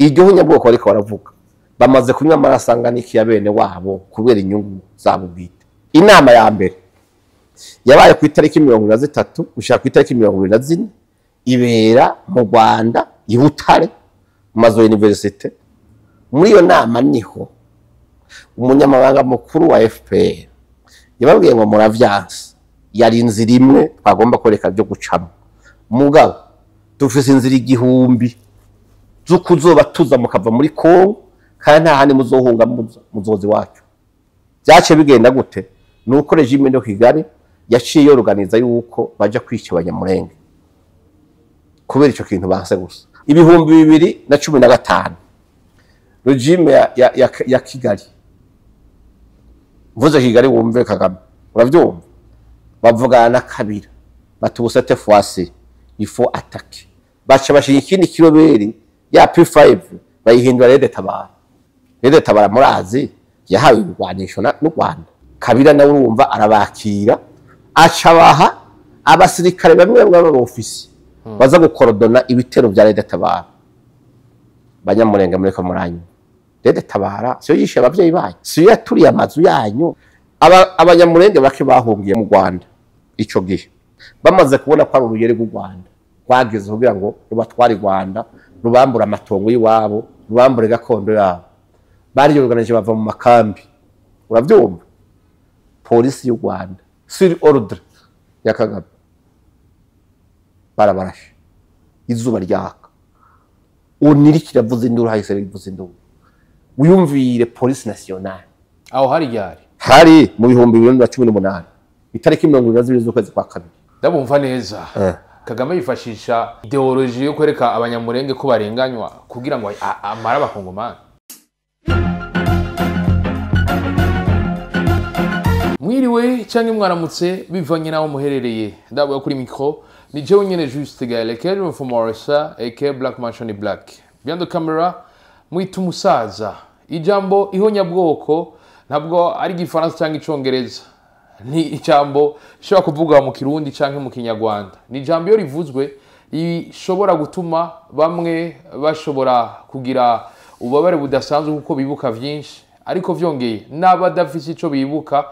Iryo hunyabwoko ariko baravuga bamaze kunywa amaraso angana iki ya bene wabo kubera inyungu zabo bwite. Inama ya mbere yabaye ku itariki 23 gushika ku itariki 24 ibera mu Rwanda i Butare mu mazu ya universite. Muri iyo nama niho umunyamabanga mukuru wa FPR yababwiye ngo muravyanse, yari inzira imwe twagomba kwereka byo gucamo, mugabo dufise inzira 1000 z'ukuzoba tuza mukava muri Kongo kandi nta handi muzohunga muzozi wacu. Byace bigenda gute? Nuko regime yo Kigali yaciye yoruganiza yuko baja kwica abanyamurenge kubera ico kintu banse gusa. 2015 regime ya Kigali, mvuze Kigali wumve Kagame, uravyumva, bavugana na Kabila bati cette fois-ci il faut attaquer. Baca bashinga ikindi kiroberi ya P5 bayihindura Rede Tabara. Rede Tabara murazi yahawe ibigwanisho n'u Rwanda. Kabila nawe urumva arabakira, acabaha abasirikare bamwe b'abofisi baza gukorodona ibitero bya Rede Tabara. Banyamurenge muri ko muranyu, Rede Tabara siyo yishe abavyeyi banyu, siyo yaturiye amazu yanyu. Abanyamurenge bake bahungiye mu Rwanda ico gihe bamaze kubona ko ari urugero rw'u Rwanda rwageze kugira ngo rubatware Rwanda, rubambura amatongo y'iwabo, rubambure gakondo yabo, bariyoganije bava mu makambi. Uravyumva, polisi y'u Rwanda sur ordre ya Kagame barabarashe, izuba ryaka, unirikira vuze induru, hahise rivuze induru. Wiyumvire police nationale aho hari ryari? Hari mu 2018 itariki 22 z'ukwezi kwa kabiri. Ndabumva neza. Kagame yifashisha ideologie yo kwereka abanyamurenge ko barenganywa kugira ngo amara abakongomani. Mwiriwe canke mwaramutse bivanye naho muherereye. Ndavuga kuri micro ni jewe nyene Juste Gaël Kel from Morisa aka Black Mansion Black. Behind the camera mwita umusaza. Ijambo ihonyabwoko ntabwo ari igifaransa cyangwa icongereza, ni ijambo rishobora kuvuga mu Kirundi canke mu Kinyarwanda. Ni ijambo iyo rivuzwe rishobora gutuma bamwe bashobora kugira ububabare budasanzwe kuko bibuka vyinshi, ariko vyongeye n'abadafise ico bibuka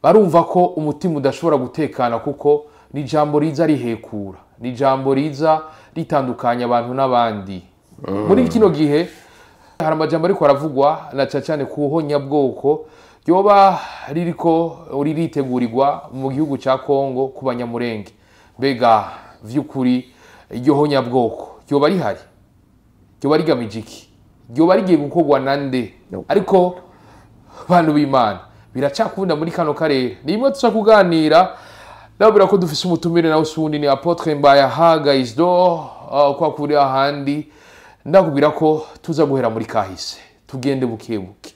barumva ko umutima udashobora gutekana kuko ni ijambo riza rihekura, ni ijambo riza ritandukanya abantu n'abandi. Muri kino gihe hari amajambo ariko aravugwa na cyane ku honyabwoko ryoba ririko riritegurirwa mu gihugu ca Kongo ku banyamurenge. Mbega vy'ukuri iryo honyabwoko ryoba rihari, ryoba rigamije iki, ryoba rigiye gukorwa nande? Ariko bantu b'Imana biracakunda muri kano karere. Nimwe tuza kuganira ndabura ko dufise umutumire nawe usundi ni Apotre Mbayahaga Isidore kwa kuri ahandi. Ndakubwira ko tuza guhera muri kahise tugende bukebuke,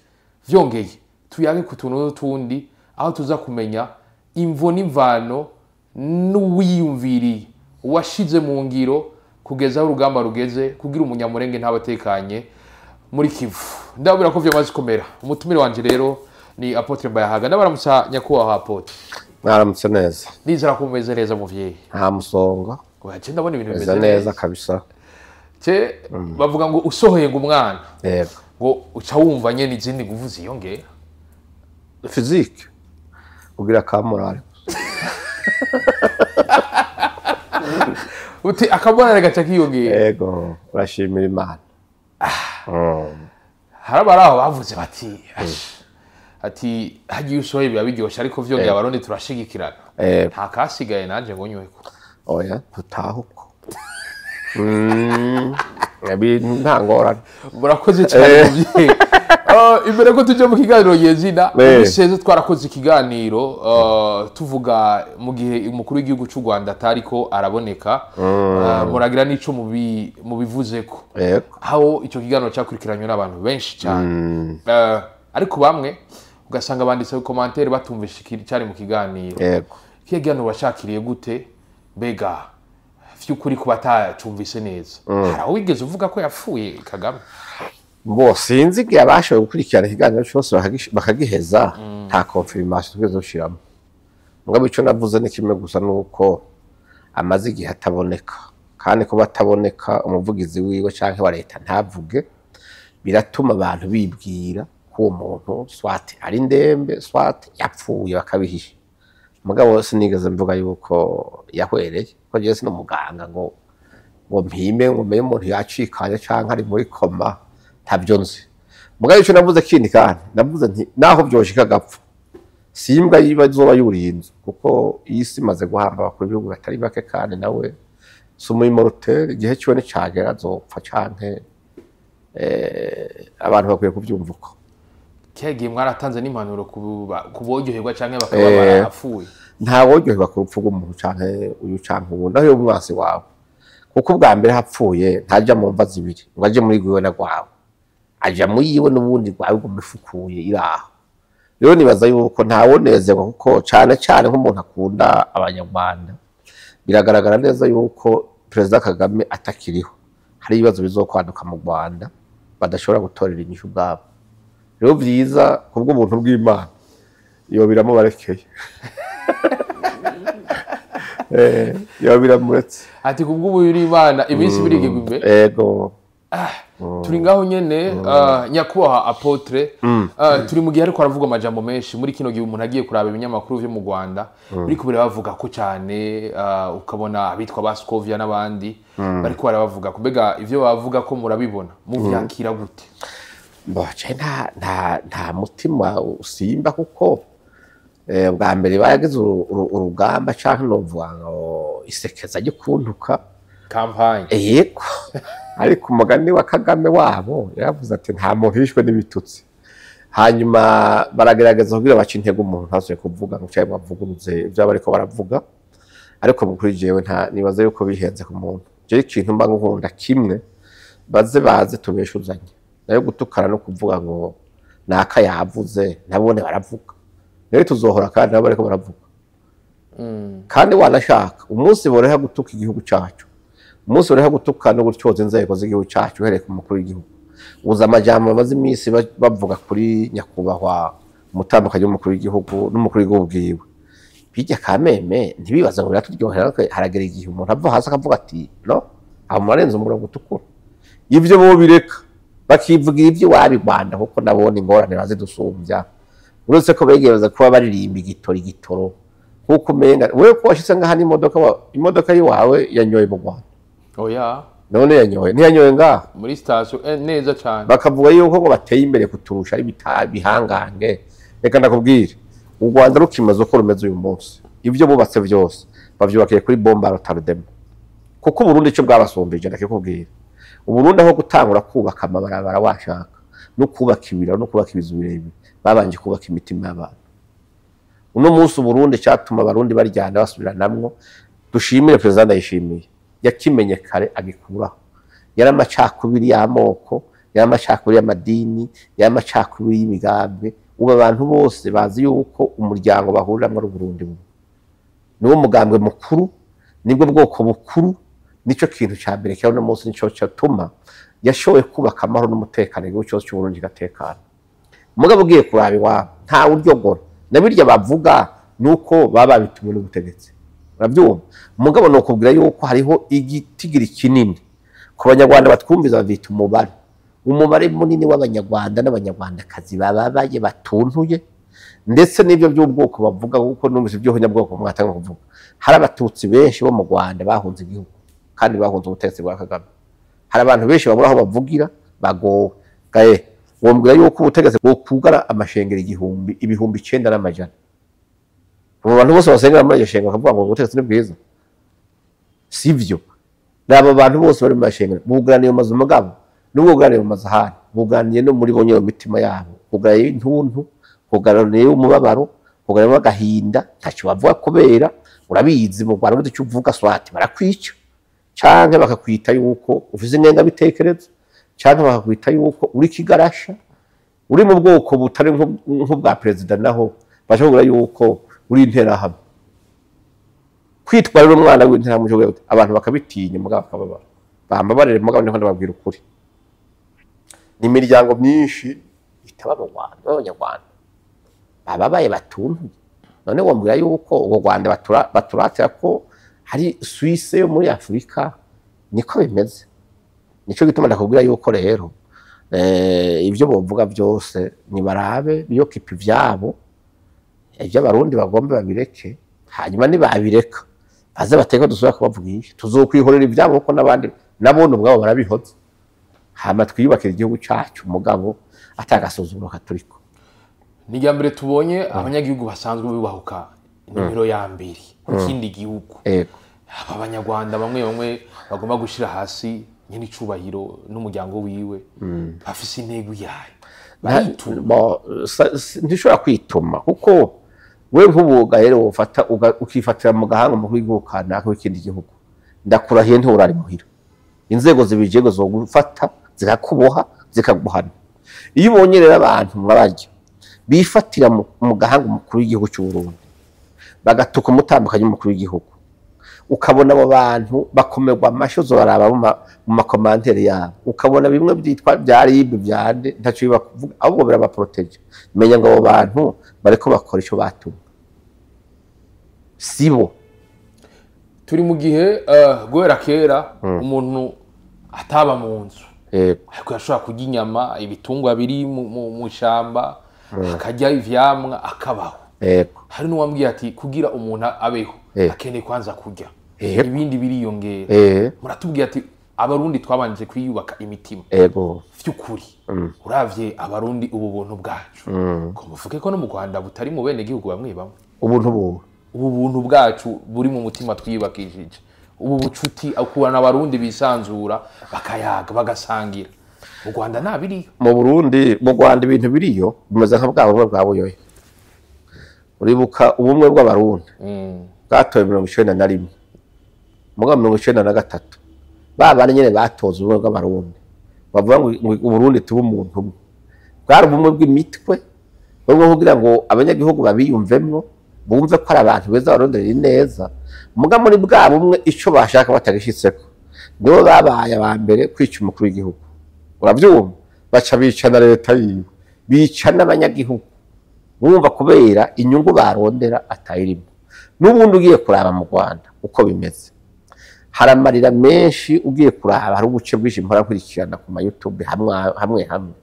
vyongeye tuyage ku tuntu n'utundi aho tuza kumenya imvo n'imvano n'uwiyumviriye washize mu ngiro kugeza aho urugamba rugeze kugira umunyamurenge ntabatekanye muri Kivu. Ndabura ko vyamaze komera. Umutumire wanje rero ni Apotre Mbayahaga. Ndabaramutsa nyakubahwa Apotre. Mwaramutse neza. Nizera ko mumeze neza muvyeyi. Nta musonga. Waje ndabona ibintu bimeze neza kabisa. Che bavuga ngo usohoye ngo umwana ngo uca wumva nyene izindi nguvu ziyongera physique ugira ka morale uti akabona gaca kiyongera. Yego, urashimira Imana. Harabara aho bavuze bati ati hagiye usohoye biba biryoshe, ariko vyongeye abarundi turashigikirana, nta kasigaye nanje ngo nyweko. Oya tutahuko. Nta ngorane. Murakoze cyane muvyeyi. Imbere ko tujya mu kiganiro yezina, ubiseze twarakoze ikiganiro tuvuga mu gihe umukuru w'igihugu cy'u Rwanda atariko araboneka, muragira n'ico mubivuzeko. Aho ico kiganiro cyakurikiranywe n'abantu benshi cyane, ariko bamwe ugasanga banditse commentaire batumvishe cyari mu kiganiro. Kiganiro washakiriye gute? Mbega vy'ukuri kuba atacumvise neza, hari aho wigeze uvuga ko yapfuye Kagame? Bo sinzi igihe abashoboye gukurikirana ikiganiro cyose bakagiheza, nta confirmation tugeze dushiramo. Mugabo ico navuze ni kimwe gusa, nuko amaze igihe ataboneka, kandi kuba ataboneka umuvugizi wiwe canke wa leta ntavuge, Biratuma abantu bibwira ko uwo muntu soit ari ndembe, soit yapfuye, bakabihisha. Mugabo sinigeze mvuga yuko yahwereye, ko jewe sino muganga ngo mpime, ngo menye umuntu yacikanye canke ari muri coma, ntabyo nzi. Mugabo ico navuze kindi, kandi navuze nti naho vyoshika agapfa, si imbwa yiba izoba yuriye inzu, kuko iyi si imaze guhamba abakuru b'ibihugu batari bake, kandi nawe si umu immortel. Igihe ciwe nicagera azopfa, canke abantu bakwiye kuvyumva uko. Kyagiye mwaratanze n'impanuro ku boryoherwa canke bakaba barapfuye. Nta woryoherwa ku rupfu rw'umuntu, canke uyu canke uwundi, aho yoba umwansi wawe, kuko ubwa mbere hapfuye ntaja mu mva zibiri ngo aje muri gwiwe na rwawe, aja muri yiwe, n'ubundi rwawe iguma ifukuye iraho. Rero nibaza yuko ntawonezerwa, kuko cane cane nk'umuntu akunda Abanyarwanda, biragaragara neza yuko Perezida Kagame atakiriho hari ibibazo bizokwaduka mu Rwanda badashobora gutorera inyishu ubwabo. Rero vyiza kubw'ubuntu bw'Imana iyo biramubarekeye, iyo biramuretse. Ati kubw'ubu Imana iminsi birigirwa imbere. Ego. Turi ngaho nyene, nyakubahwa apôtre, turi mu gihe ariko aravuga amajambo menshi muri kino gihe. Umuntu agiye kuraba ibinyamakuru vyo mu Rwanda, biriko birabavuga ko cyane, ukabona abitwa ba Scovia n'abandi bariko barabavuga. Mbega ivyo bavuga ko murabibona, muvyakira gute? Boce nta mutima usimba, kuko bwa mbere baragize urugamba canke novuga ngo isekeza ryo kuntuka. Campagne. Yego, ariko umugani wa Kagame wabo yaravuze ati nta muntu yishwe n'ibitutsi. Hanyuma baragerageza kugira bace intege umuntu ntasuye kuvuga ngo cyangwa bavuguruze ibyo bariko baravuga. Ariko mu kuri jewe nta nibaza yuko bihenze ku muntu. Jewe ikintu mba nkunda kimwe, baze baze tubeshuzanye, nayo gutukana no kuvuga ngo naka yavuze, nabone baravuga, rero tuzohora kandi nabo bariko baravuga. Kandi wanashaka umunsi boroha gutuka igihugu cacu, umunsi boroha gutuka no gutyoza inzego z'igihugu cacu, uhereye ku mukuru w'igihugu. Uza amajambo bamaze iminsi bavuga kuri nyakubahwa umutambukanyi w'umukuru w'igihugu n'umukuru w'igihugu bwiwe, bijya kameme ntibibaza ngo biraturyohera, ariko haragera igihe umuntu ava hasi akavuga ati no aho murarenze umurongo utukura. Ibyo bo bireka bakivugira iby'iwabo i Rwanda, kuko nabone ingorane bazidusumbya, uretse ko begereza kuba baririmba igitoro igitoro, nkuko umenga wewe ko washitse ngaha n'imodoka, imodoka yiwawe yanyoye mu Rwanda. Oya. None yanyoye, ntiyanyoye ngaha? Muri station, neza cane. Bakavuga yuko ngo bateye imbere kuturusha, ari bihangange. Reka ndakubwire, u Rwanda rukimaze uko rumeze uyu munsi, ibyo bubatse byose bavyubakiye kuri bombe à retardement, kuko Uburundi ico bwabasumbije ndakikubwira. Uburundi aho gutangura kubaka amabarabara washaka no kubaka ibiraro no kubaka ibizu birebire, babanje kubaka imitima y'abantu. Uno munsi Uburundi cyatuma Abarundi baryana basubiranamwo, dushimire Perezida Ndayishimiye yakimenye kare agikuraho. Yari amacakubiri y'amoko, yari amacakubiri y'amadini, yari amacakubiri y'imigambwe. Ubu abantu bose bazi yuko umuryango bahuriramwo ari Uburundi bumwe, niwo mugambwe mukuru, nibwo bwoko bukuru, nico kintu ca mbere kera. Uno munsi nico cyatuma yashoboye kubaka amahoro n'umutekano, igihugu cyose cy'Uburundi kigatekana. Mugabo ugiye kuraba iwabo nta uryogora na birya bavuga, nuko baba babitumwe n'ubutegetsi, urabyumva. Mugabo nokubwira yuko hariho igitigiri kinini ku Banyarwanda batwumviza, bavyita umubare munini w'Abanyarwanda n'Abanyarwandakazi bababaye, batuntuye, ndetse n'ibyo by'ubwoko bavuga, kuko numvise iby'ubunyabwoko mwatanga kuvuga. Hari Abatutsi benshi bo mu Rwanda bahunze igihugu kandi bahunze ubutegetsi bwa Kagame. Hari abantu benshi babura aho bavugira, bagowe gaye. Wombwira yuko ubutegetsi bwokugara amashengero 1000, 9400, abo bantu bose basengera muri iryo shengero bakavuga ngo ubutegetsi ni bwiza? Sivyo. N'abo bantu bose bari mu mashengero bugaraniye mu mazu, mugabo nubwo bugaraniye mu mazu ahandi, bugaraniye no muri bo nyine mu mitima yabo, bugaraniye intuntu, bugaraniye umubabaro, bugaraniye agahinda, ntacyo bavuga kubera urabizi mu Rwanda ubuze icyo uvuga, soit barakwica, canke bakakwita yuko ufise ingengabitekerezo, canke bakakwita yuko uri kigarasha, uri mu bwoko butari nk'ubwa perezida, naho bashobora yuko uri interahamwe. Kwitwa rero umwana w'interahamwe, cyo abantu bakabitinya, mugabo bakababara, bambabarire, mugabo niho ndababwira ukuri. Ni imiryango myinshi itaba mu Rwanda b'Abanyarwanda bababaye, batuntuye. None wombwira yuko urwo Rwanda baturatira ko hari Suisse yo muri Afurika? Niko bimeze. Nico gituma ndakubwira yuko rero Ibyo bovuga byose nibarabe biyokipa ivyabo, ivy'Abarundi bagombe babireke, hanyuma nibabireka baze bateke dusubira kubavugisha, tuzokwihorera ivyabo kuko n'abandi nabone ubwabo barabihoze, hama twiyubakire igihugu cacu mugabo atagasuzuguro katuriko. Ni irya mbere tubonye abanyagihugu basanzwe bibahuka nimero ya mbere ku kindi gihugu. Aba Banyarwanda bamwe bamwe bagomba gushira hasi nyene icubahiro n'umuryango wiwe, bafise intego yayo barituma. Ntishobora kwituma kuko we nk'ubu rero ufata ukifatira mu gahanga umukuru w'igihugu kanaka w'ikindi gihugu, ndakurahiye ntiworara imuhira, inzego zibijejwe zogufata zikakuboha zikaguhana. Iyo ubonye rero abantu mwabarya bifatira mu gahanga umukuru w'igihugu cy'u Burundi, bagatuka umutambukanyi w'umukuru w'igihugu, ukabona abo bantu bakomerwa amashyi, uzobaraba mu makomantere yabo, ukabona bimwe byitwa bya RIB byande ntaco bibavuga, ahubwo birabaproteje. Menya ngo abo bantu bariko bakora ico batumwe, sibo. Turi mu gihe guhera kera umuntu ataba mu nzu, ariko yashobora kurya inyama, ibitungwa biri mu ishamba, akarya ivyamwa akabaho. Hari n'uwambwiye ati kugira umuntu abeho akeneye kwanza kurya, ibindi biriyongera. Muratubwiye ati Abarundi twabanje kwiyubaka imitima. Vy'ukuri uravye Abarundi ubu buntu bwacu, ko muvuge ko no mu Rwanda butari mu bene gihugu bamwe bamwe. Ubuntu bubu, ubu buntu bwacu buri mu mutima twiyubakishije, ubu bucuti akubana Abarundi bisanzura bakayaga bagasangira. Mu Rwanda nta biriyo. Mu Burundi, mu Rwanda ibintu biriyo bimeze nka bwa bumwe bwa Buyoya. Uribuka ubumwe bw'Abarundi bwatowe 91, mugabo 93 ba bana nyene batoza ubumwe bw'Abarundi, bavuga ngo Uburundi tuba umuntu umwe. Bwari ubumwe bw'imitwe, bwo kugira ngo abanyagihugu babiyumvemwo, bumve ko ari abantu beza baronderera ineza, muga muri bwa bumwe ico bashaka batagishitseko, nibo babaye aba mbere kwica umukuru w'igihugu. Uravyumva, baca bicana leta yiwe, bica n'abanyagihugu, bumva kubera inyungu barondera atayirimo. N'ubundi ugiye kuraba mu Rwanda uko bimeze, hari amarira menshi ugiye kuraba, hari ubuce bwinshi mpora nkurikirana ku ma YouTube hamwe hamwe hamwe,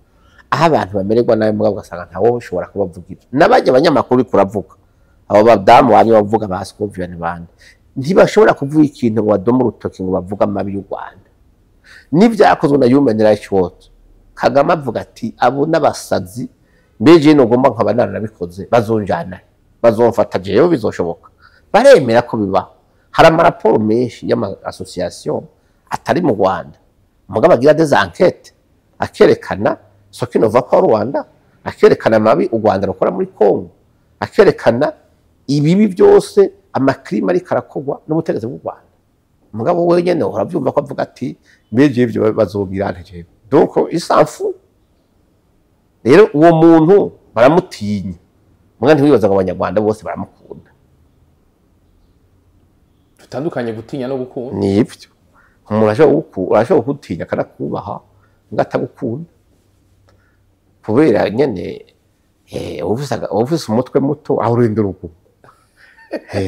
aho abantu bamererwa nabi mugabo ugasanga ntawe ushobora kubavugira. N'abajya abanyamakuru uriko uravuga, abo badamu bamwe bavuga ba Scovia n'abandi, ntibashobora kuvuga ikintu ngo badome urutoki ngo bavuge amabi y'u Rwanda. N'ibyakozwe na Human Rights Watch, Kagame avuga ati abo n'abasazi, mbeje nugomba nkaba naranabikoze, bazonjana, bazomfata jewe bizoshoboka. Baremera ko bibaho. Hari amaraporo menshi y'ama association atari mu Rwanda, mugabo agira des enquêtes akerekana ce qui ne va pas au Rwanda, akerekana amabi u Rwanda rukora muri Congo, akerekana ibibi byose, amacrime ariko arakorwa n'ubutegetsi bw'u Rwanda. Mugabo wewe nyene uravyumva ko avuga ati mbeje ivyo bazogira nte jewe. Donc il s'en fout. Rero uwo muntu baramutinya, muga ntiwibaza ngo Abanyarwanda bose baramukunda. Tutandukanye gutinya no gukunda. Nivyo, umuntu arashobora gutinya akanakubaha muga atagukunda, kubera nyene ufise umutwe muto aho urinda urugo,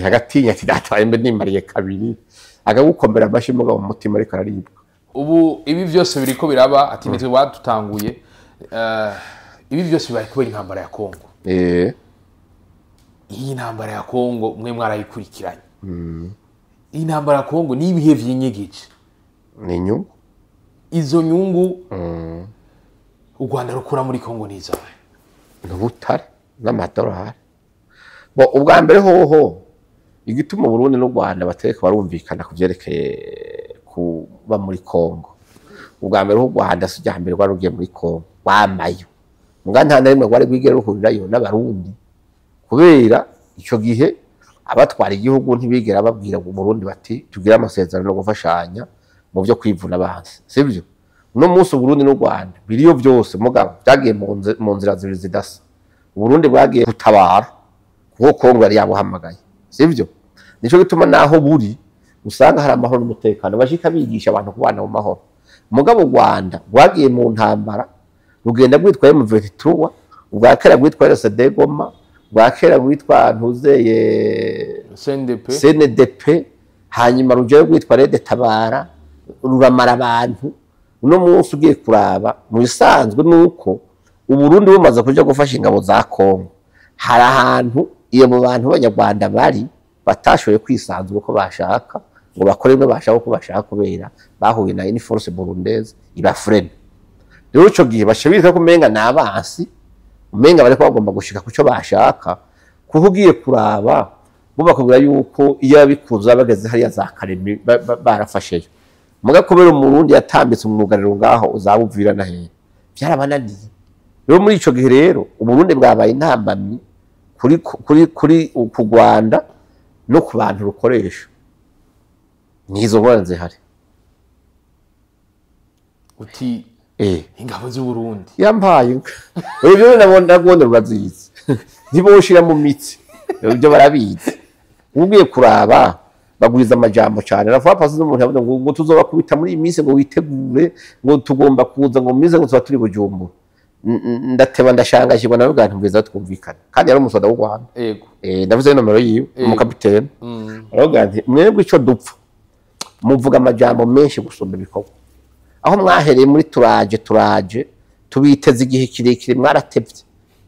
agatinya ati data mbe nimariye kabiri, akagukomera amashi mugabo mu mutima ariko araribwa. Ubu ibi vyose biriko biraba ati nitwe badutanguye, ibi vyose bibaye kubera intambara ya Kongo. Iyi ntambara ya Kongo mwe mwarayikurikiranye. Iyi ntambara ya Kongo ni ibihe vyinyegeje? Ni inyungu. Izo nyungu u Rwanda rukura muri Kongo ni izahe? Ni ubutare n'amadolari. Bo ubwa mbere hoho igituma Burundi n'u Rwanda batereka barumvikana kuvyerekeye kuba muri Kongo. Ubwa mbere u Rwanda si irya mbere rwari rugiye muri Kongo, wamayo. Muga nta na rimwe rwari rwigera ruhurirayo n'Abarundi, kubera ico gihe abatwara igihugu ntibigera babwira u Burundi bati tugire amasezerano no gufashanya mu byo kwivuna abansi, sivyo? Uno munsi u Burundi n'u Rwanda biriyo byose, mugabo byagiye mu nzira zibiri zidasa. U Burundi bwagiye gutabara kuko Kongo yari yabuhamagaye, sivyo? Nico gituma naho buri usanga hari amahoro n'umutekano, bashika bigisha abantu kubana mu mahoro. Mugabo u Rwanda rwagiye mu ntambara, rugenda rwitwa M23, ubwa kera rwitwa RCD Goma, ubwa kera rwitwa Ntuzeye CNDP, hanyuma rujayo rwitwa Red Tabara, ruramara abantu. Uno munsi ugiye kuraba mu bisanzwe nuko Uburundi bumaze kuja gufasha ingabo za Kongo, hari ahantu iyo mu bantu b'Abanyarwanda bari batashoboye kwisanzura uko bashaka, ngo bakore ibyo bashaka uko bashaka, kubera bahuye na une force burundaise ibafrena. Rero ico gihe baca biga ko umenga ni abansi, umenga bariko bagomba gushika kuco bashaka. Kuko ugiye kuraba bo bakubwira yuko iyo abikuza bageze hariya za Karemi barafasheyo, muga kubera Umurundi yatambitse umwugariro ngaho uzabuvira na hehe, byarabananiye. Rero muri ico gihe rero Uburundi bwabaye intambamyi kuri ku Rwanda no ku bantu rukoresha. Nizo ngorane zihari. Uti ingabo z'Uburundi yampaye ibyo nabona ndagondera urazizi, ntiboshira mu mitsi, ibyo barabizi. Ugiye kuraba bagwiza amajambo cyane. Rafa pasi n'umuntu yavuze ngo tuzobakubita muri iyi minsi, ngo witegure, ngo tugomba kuza, ngo minsi ngo tuba turi Bujumbura. Ndateba ndashangashirwa nawe bwa ntumviza twumvikana, kandi yari umusoda w'u Rwanda. Yego. Ndavuze nomero yiwe, umukapitene. Aravuga nti mwebwe ico dupfa muvuga amajambo menshi gusumba ibikorwa. Aho mwahereye muri turaje tubiteze igihe kirekire, mwaratevye.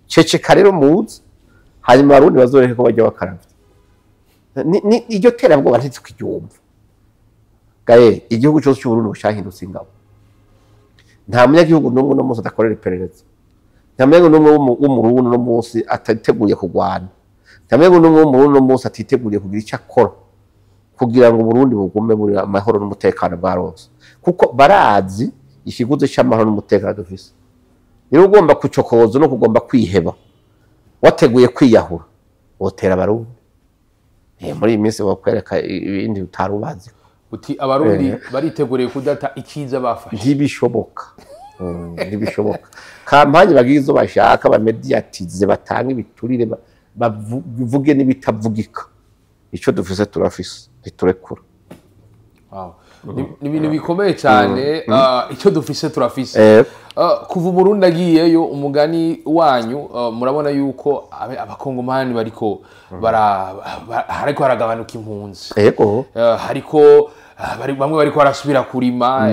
Ceceka rero muze, hanyuma Abarundi bazoreke ko bajya bakaravya. Ni iryo terabwoba ntitukiryumva. Gaye igihugu cyose cy'Uburundi cyahindutse ingabo. Nta munyagihugu n'umwe uno munsi adakorera iperereza. Nta munyagihugu n'umwe w'Umurundi uno munsi atiteguye kurwana. Nta munyagihugu n'umwe w'Umurundi uno munsi atiteguriye kugira icyo akora kugira ngo Uburundi bugume muri amahoro n'umutekano bwaronse. Kuko barazi ikiguzi cy'amahoro n'umutekano dufise. Niba ugomba kucokoza no kugomba kwiheba, wateguye kwiyahura, wotera Abarundi. Muri iyi minsi bakwereka ibindi utari ubazi. Uti Abarundi bariteguriye kudata ikiza bafashe. Ntibishoboka. Ntibishoboka. Kampanye bagize izo bashaka, bamediatize, batanga ibiturire, bavuge n'ibitavugika. Ico dufise turafise, ntiturekura. Wow. Ni ibintu bikomeye cyane. Icyo dufise turafise. Kuva Umurundi agiyeyo, umugani wanyu, murabona yuko Abakongomani bariko hariko haragabanuka impunzi. Yego. Hariko bamwe bariko barasubira kurima,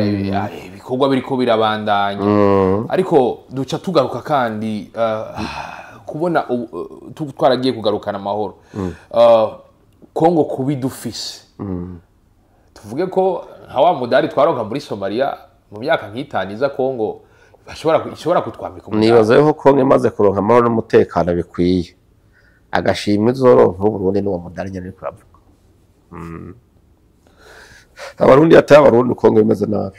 ibikorwa biriko birabandanya. Ariko duca tugaruka kandi kubona twaragiye kugarukana amahoro. Kongo kubidufise. Tuvuge ko nka wa mudari twaronka muri Somalia mu myaka nk'itanu iza, Kongo ishobora kutwambika umudari. Nibaza yuko Kongo imaze kuronka amahoro n'umutekano bikwiye, agashimwe izoronka Uburundi n'uwo mudari nyene uriko uravuga. Abarundi yataye Abarundi, Kongo imeze nabi.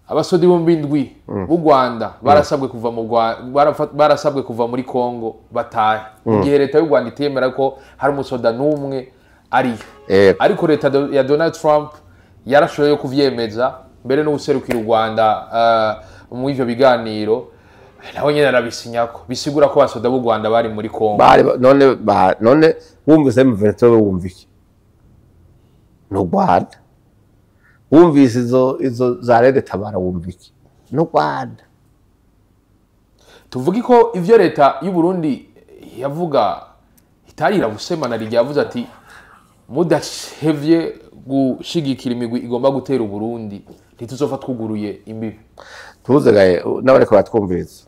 Abasoda 7000 b'u Rwanda barasabwe kuva mu Rwanda, barasabwe kuva muri Kongo batahe. Igihe leta y'u Rwanda itemera ko hari umusoda n'umwe ariyo. Ariko leta ya Donald Trump yarashoboye kuvyemeza, mbere no guserukira u Rwanda mu ivyo biganiro nawe nyene arabisinyako, bisigura ko abasoda b'u Rwanda bari muri Kongo. Bari none none wumvise M23 wumva iki? Ni u Rwanda. Wumvise izo za Red Tabara wumva iki? Ni u Rwanda. Tuvuge ko ivyo leta y'u Burundi yavuga itarira busema, na rya yavuze ati mudahevye gushigikira imigwi igomba gutera Uburundi ntituzofa twuguruye imbibi. Tuzegaye n'abariko batwumviriza.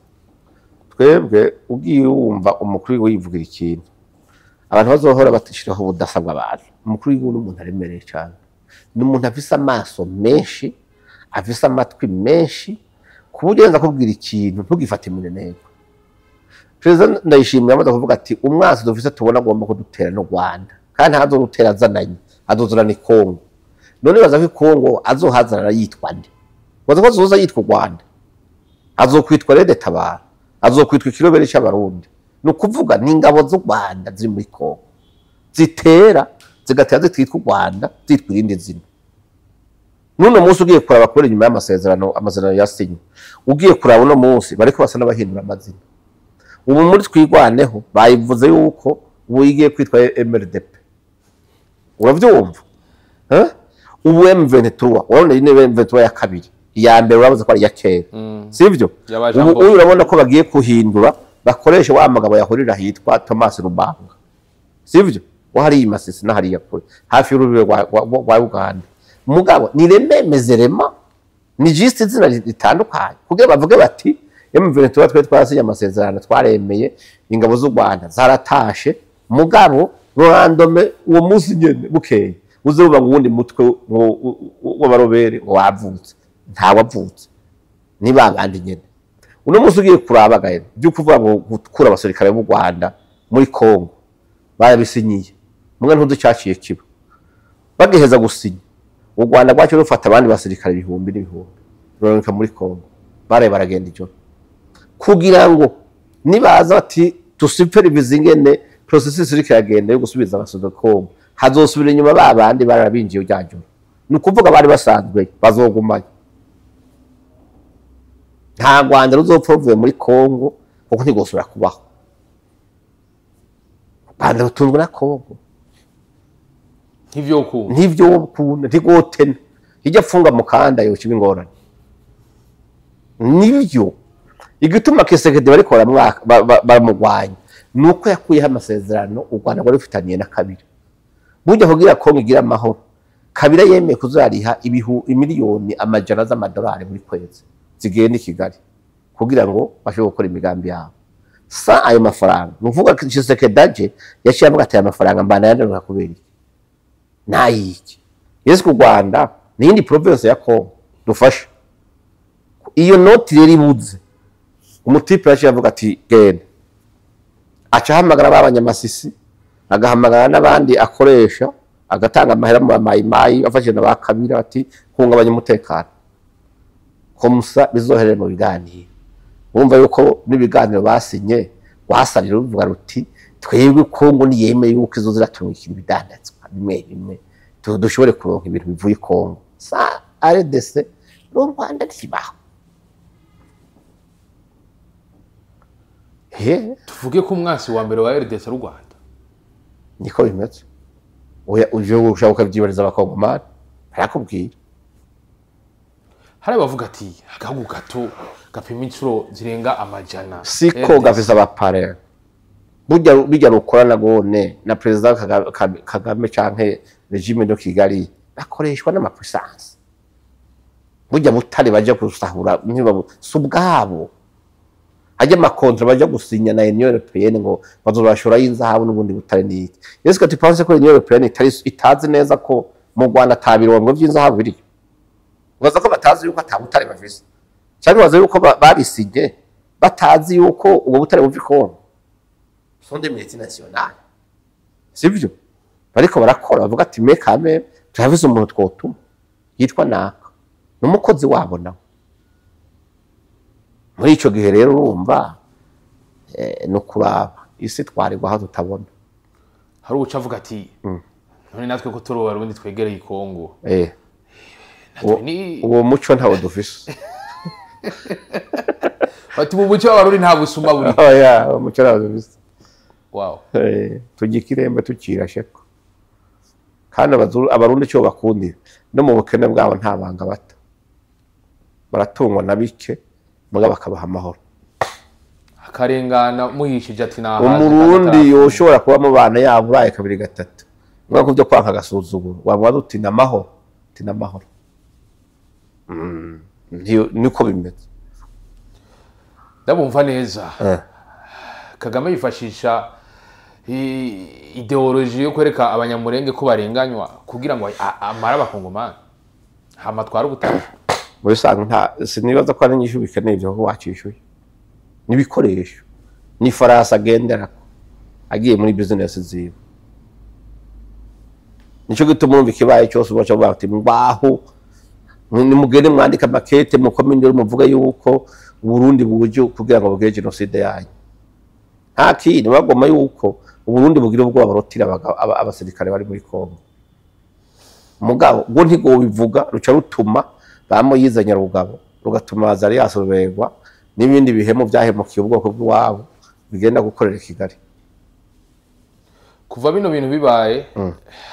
Twebwe ugiye wumva umukuru wivugira ikintu, abantu bazohora batishiraho ubudasa bw'abantu. Umukuru w'igihugu n'umuntu aremereye cyane, ni umuntu afise amaso menshi, afise amatwi menshi, ku buryo yenza kubwira ikintu ntugifate mineneko. Perezida Ndayishimiye amaze kuvuga ati umwansi dufise tubona agomba kudutera no Rwanda, kandi ntazodutera azananye, azozana ni Kongo. None baza ko Kongo azohazana yitwa nde? Baza ko azoza yitwa Rwanda, azokwitwa Red Tabara, azokwitwa ikirobere cy'Abarundi. Ni ukuvuga ni ingabo z'u Rwanda ziri muri Kongo zitera zigatera zitwitwa u Rwanda, zitwa irindi zina. N'uno munsi ugiye kuraba kubera inyuma y'amasezerano, amasezerano yasinywe, ugiye kuraba uno munsi bariko basa n'abahindura amazina. Ubu muri Twigwaneho bayivuze yuko ubu igiye kwitwa MRDP. Uravyumva? Ubu M23, urabona ni M23 ya kabiri, iya mbere urabaza ko ari iya kera. Sivyo? Ubu urabona ko bagiye kuhindura bakoresha wa magabo yahurira hitwa Thomas Rubanga. Sivyo? Wahari Masisi na hariya kure hafi y'urubibe rwa Uganda. Mugabo ni rememeze rema Ni juste izina ritandukanye kugira bavuge bati M23 twe twarasinye amasezerano, twaremeye, ingabo z'u Rwanda zaratashe. Mugabo rurandome uwo munsi nyene bukeye uze uba wundi mutwe w'abarobere wavutse, ntawavutse, ni babandi nyene. Uno munsi ugiye kuraba gahe byo kuvuga ngo gukura abasirikare b'u Rwanda muri Kongo barabisinyiye, mwe ntuzi cyaciye kiba. Bagiheza gusinya, u Rwanda rwacu rufata abandi basirikare ibihumbi n'ibihumbi ruraboneka muri Kongo, baraye baragenda ijoro kugira ngo nibaza bati dusupervise ingene processus iriko iragenda yo gusubiza abasoda Kongo, hazosubira inyuma ba bandi barabinjiye rya joro. Ni ukuvuga bari basanzwe bazogumayo, nta Rwanda ruzopfa ruvuye muri Kongo kuko ntigosubira kubaho. Rwanda rutunzwe na Kongo. Ntivyo ukunda. Ntivyo ukunda, ntigotena ijya apfunga mukanda yoca ingorane. Nivyo igituma Kisekedi bariko baramugwanya nuko yakuyeho amasezerano u Rwanda rwari rufitaniye na Kabila. Burya kugira Kongo igira amahoro, Kabila yemeye kuzariha imiliyoni amajana z'amadolari buri kwezi zigenda i Kigali kugira ngo bashobore gukora imigambi yabo. Sa ayo mafaranga, ni ukuvuga Tshisekedi aje yaciye avuga ati aya mafaranga mbana yandaruka kubera iki? Nayiki? Yesu ku Rwanda ni iyindi province ya Kongo dufasha. Iyo noti rero ibuze, umutipe yaciye avuga ati genda, aca ahamagara b'abanyamasisi, agahamagara n'abandi akoresha, agatanga amahera mu bamayimayi afashije na ba Kabila ati hungabanya umutekano komusa bizoherere mu biganiro. Urumva yuko n'ibiganiro basinye wasarira ruvuga ruti twebwe Kongo niyemeye yuko izo ziratumikira ibidandazwa bimwe bimwe dushobore kuronka ibintu bivuye Kongo. Sa RDC n'u Rwanda ntibaho. Tuvuge ko umwansi wa mbere wa RDC ari u Rwanda. Niko bimeze. Oya, uje ushaka ukabyibariza abakongomani barakubwira. Hari abavuga ati agahugu gato gapima inshuro zirenga amajana. Siko gafise abapare. Burya bijya rukorana gone na president Kagame canke regime de Kigali bakoreshwa n'amapuissance. Burya butare baje gusahura ntibabu subwabo. Ajya amakontra baje gusinya na Union Européenne ngo bazobashora y'inzahabu n'ubundi butare niki. Yesu ko tupanse ko Union Européenne itazi neza ko mu Rwanda tabirongo by'inzahabu biri. Baza ko batazi yuko atabutare bafise. Cyangwa baza yuko babisinye batazi yuko ubwo butare buva Kongo. Sont des multinationales. Sivyo? Bariko barakora bavuga ati me kame turavize umuntu twotuma yitwa naka. Numukozi wabo nawe. Muri ico gihe rero urumva no kuraba isi twarirwa aho tutabona. Hari uca avuga ati none natwe ko turi abarundi twegereye Kongo. Uwo muco ntawo dufise. Bati mu muco w'abarundi nta busuma buri. Oya, uwo muco ntawo dufise. Wow. Tugikiremba tukirasheko. Kandi abarundi cyo bakundira no mu bukene bwabo nta banga bata. Baratungwa na bike muga bakabaha amahoro. Akarengana muhishije ati nahaze. Umurundi yoshobora kuba mu bana yabo uraye kabiri gatatu. Muga kuvyo kwanka agasuzuguro. Wamwaza uti namahoro, uti namahoro. Niko bimeze. Ndabumva neza. Kagame yifashisha ideologie yo kwereka abanyamurenge ko barenganywa kugira ngo amara abakongomani hama twara ubutaka. Muri sanga nta sinibaza ko ari nyishu bikeneye byo wacishuye. Nibikoresho ni farasa agendera agiye muri business ziwe. Nico gituma urumva ikibaye cyose ubaca bati mbaho nimugende mwandika makete mukominde muvuga yuko Burundi buje kugira ngo bugire genocide yanyu. Nta kintu bagoma yuko Uburundi bugira ubwoba barotira abasirikare bari muri Kongo. Mugabo ngo ntigo bivuga ruca rutuma bamoyizanya rugabo rugatuma Azarias Ruberwa n'ibindi bihemo byahemukiye ubwoko bw'iwabo bigenda gukorera Kigali. Kuva bino bintu bibaye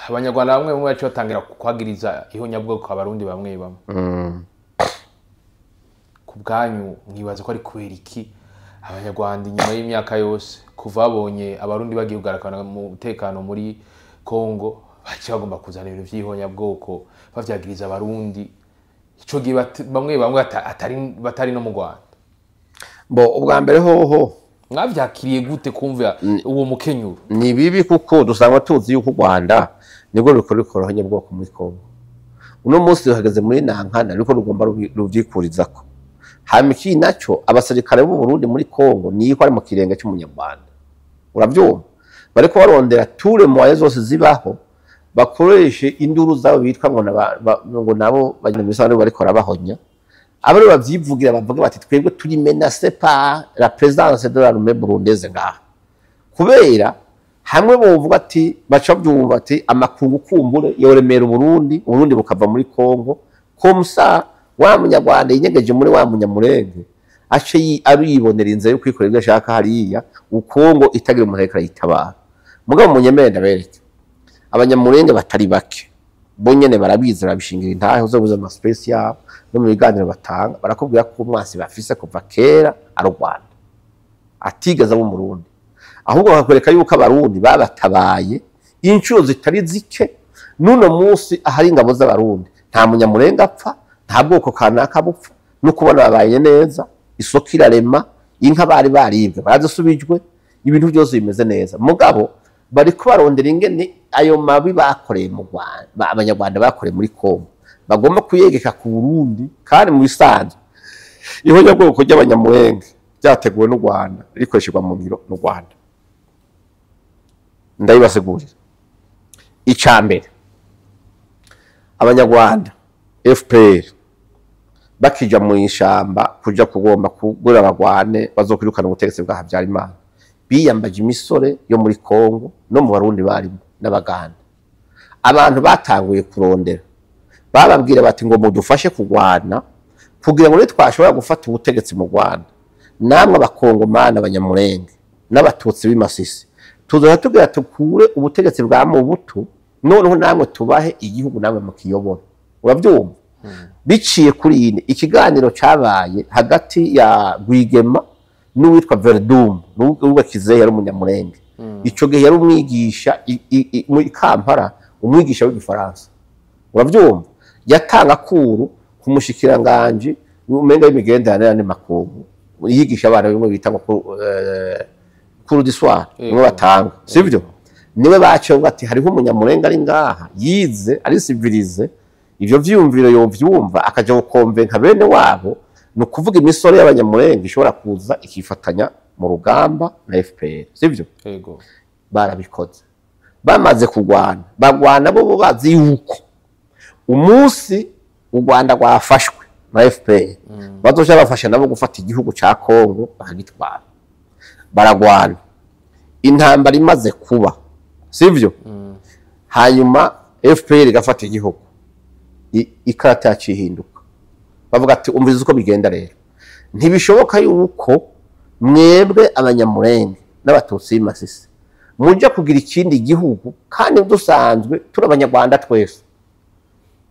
abanyarwanda bamwe bamwe bacu batangira kwagiriza ihonyabwoko abarundi bamwe bamwe. Ku bwanyu mwibaza ko ari kubera iki abanyarwanda inyuma y'imyaka yose kuva babonye abarundi bagiye kugaragara mu mutekano muri Kongo baci bagomba kuzana ibintu by'ihonyabwoko bavyagiriza abarundi Ico gihe bamwe bamwe batari no mu Rwanda. Bo ubwa mbere hoho mwavyakiriye gute kumva uwo mukenyuro? Ni bibi kuko dusanga tuzi yuko u Rwanda nibwo rukora bwoko muri Kongo. Uno munsi ruhagaze muri Nankana riko rugomba ruvyikurizako. Hama ikindi naco, abasirikare b'u Burundi muri Kongo niko ari mu kirenge cy'umunyarwanda. Uravyumva? Bariko barondera tous les moyens zose zibaho bakoreshe induru zabo bitwa ngo ngo nabo bagenda mu bisanzwe bariko barabahonya. Abari bavyivugira bavuga bati twebwe turi menacés par la présence de l'armée burundaise ngaha. Kubera hamwe bovuga ati baca byumva ati amakungu kumbure yoremera Uburundi, Uburundi bukava muri Kongo, comme ça wa munyarwanda yinyegeje muri wa munyamurenge ace aribonera inzira yo kwikorera ibyo ashaka hariya, ukongo itagira umuntu ariko arayitabara. Mugabo munyemere ndabereke, abanyamurenge batari bake bo nyene barabizi, barabishingira intahe, uzobuza ama space yabo no mu biganiro batanga barakubwira ko umwasi bafise kuva kera ari u Rwanda, atigeze aba Umurundi. Ahubwo bakakwereka yuko abarundi babatabaye inshuro zitari zike. N'uno munsi ahari ingabo z'abarundi nta munyamurenga apfa, nta bwoko kanaka bupfa, no kubona babaye neza, isoko irarema, inka bari baribwe barazisubijwe, ibintu byose bimeze neza. Mugabo bariko barondera ingene ayo mabi bakoreye mu Rwanda, abanyarwanda bakoreye muri Kongo, bagomba kuyegeka ku Burundi. Kandi mu bisanzwe ihonyabwoko ry'abanyamurenge ryateguwe n'u Rwanda, rikoreshejwe mu ngiro n'u Rwanda. Ndabibasigurira. Ica mbere, abanyarwanda FPR bakija mu ishamba kuja kugomba kugura abagwane bazokwirukana ubutegetsi bwa Habyarimana, biyambaje imisore yo muri Kongo no mu Barundi barimo n'Abaganda. Abantu batanguye kurondera bababwira bati ngo mudufashe kugwana kugira ngo twashobora gufata ubutegetsi mu Rwanda, namwe abakongomani, abanyamurenge n'abatutsi b'iMasisi tuzoha tugira tukure ubutegetsi bwa Mobutu, noneho namwe tubahe igihugu namwe mukiyobora. Urabyumva? Biciye kuri iyi ikiganiro cyabaye hagati ya Rwigema n'uwitwa Verdum n'uwakize yari umunyamurenge. Ico gihe yari umwigisha muri Kampala, umwigisha w'igifaransa. Urabyumva? Yatanga kuru ku mushikiranganje umenga y'imigenderanire n'amakungu, yigisha abana bimwe bita ngo cours du soir, bimwe batanga, sivyo? Niwe baciye bavuga ati hariho umunyamurenga ari ngaha yize ari civilisé, ivyo vyiyumviro yovyumva akaja gukonvenka bene wabo. Ni ukuvuga imisoro y'abanyamurenga ishobora kuza ikifatanya mu rugamba na FPR, sivyo? Yego. Barabikoze. Bamaze kurwana, bagwana bo bazi yuko umunsi u Rwanda rwafashwe na FPR bazoja bafasha nabo gufata igihugu ca Kongo bakagitwara. Baragwana, intambara imaze kuba, sivyo? Hanyuma FPR igafata igihugu, ikarata yaciye ihinduka. Bavuga ati umviza uko bigenda rero, ntibishoboka yuko mwebwe abanyamurenge n'abatutsi b'i Masisi muja kugira ikindi gihugu kandi dusanzwe turi abanyarwanda twese.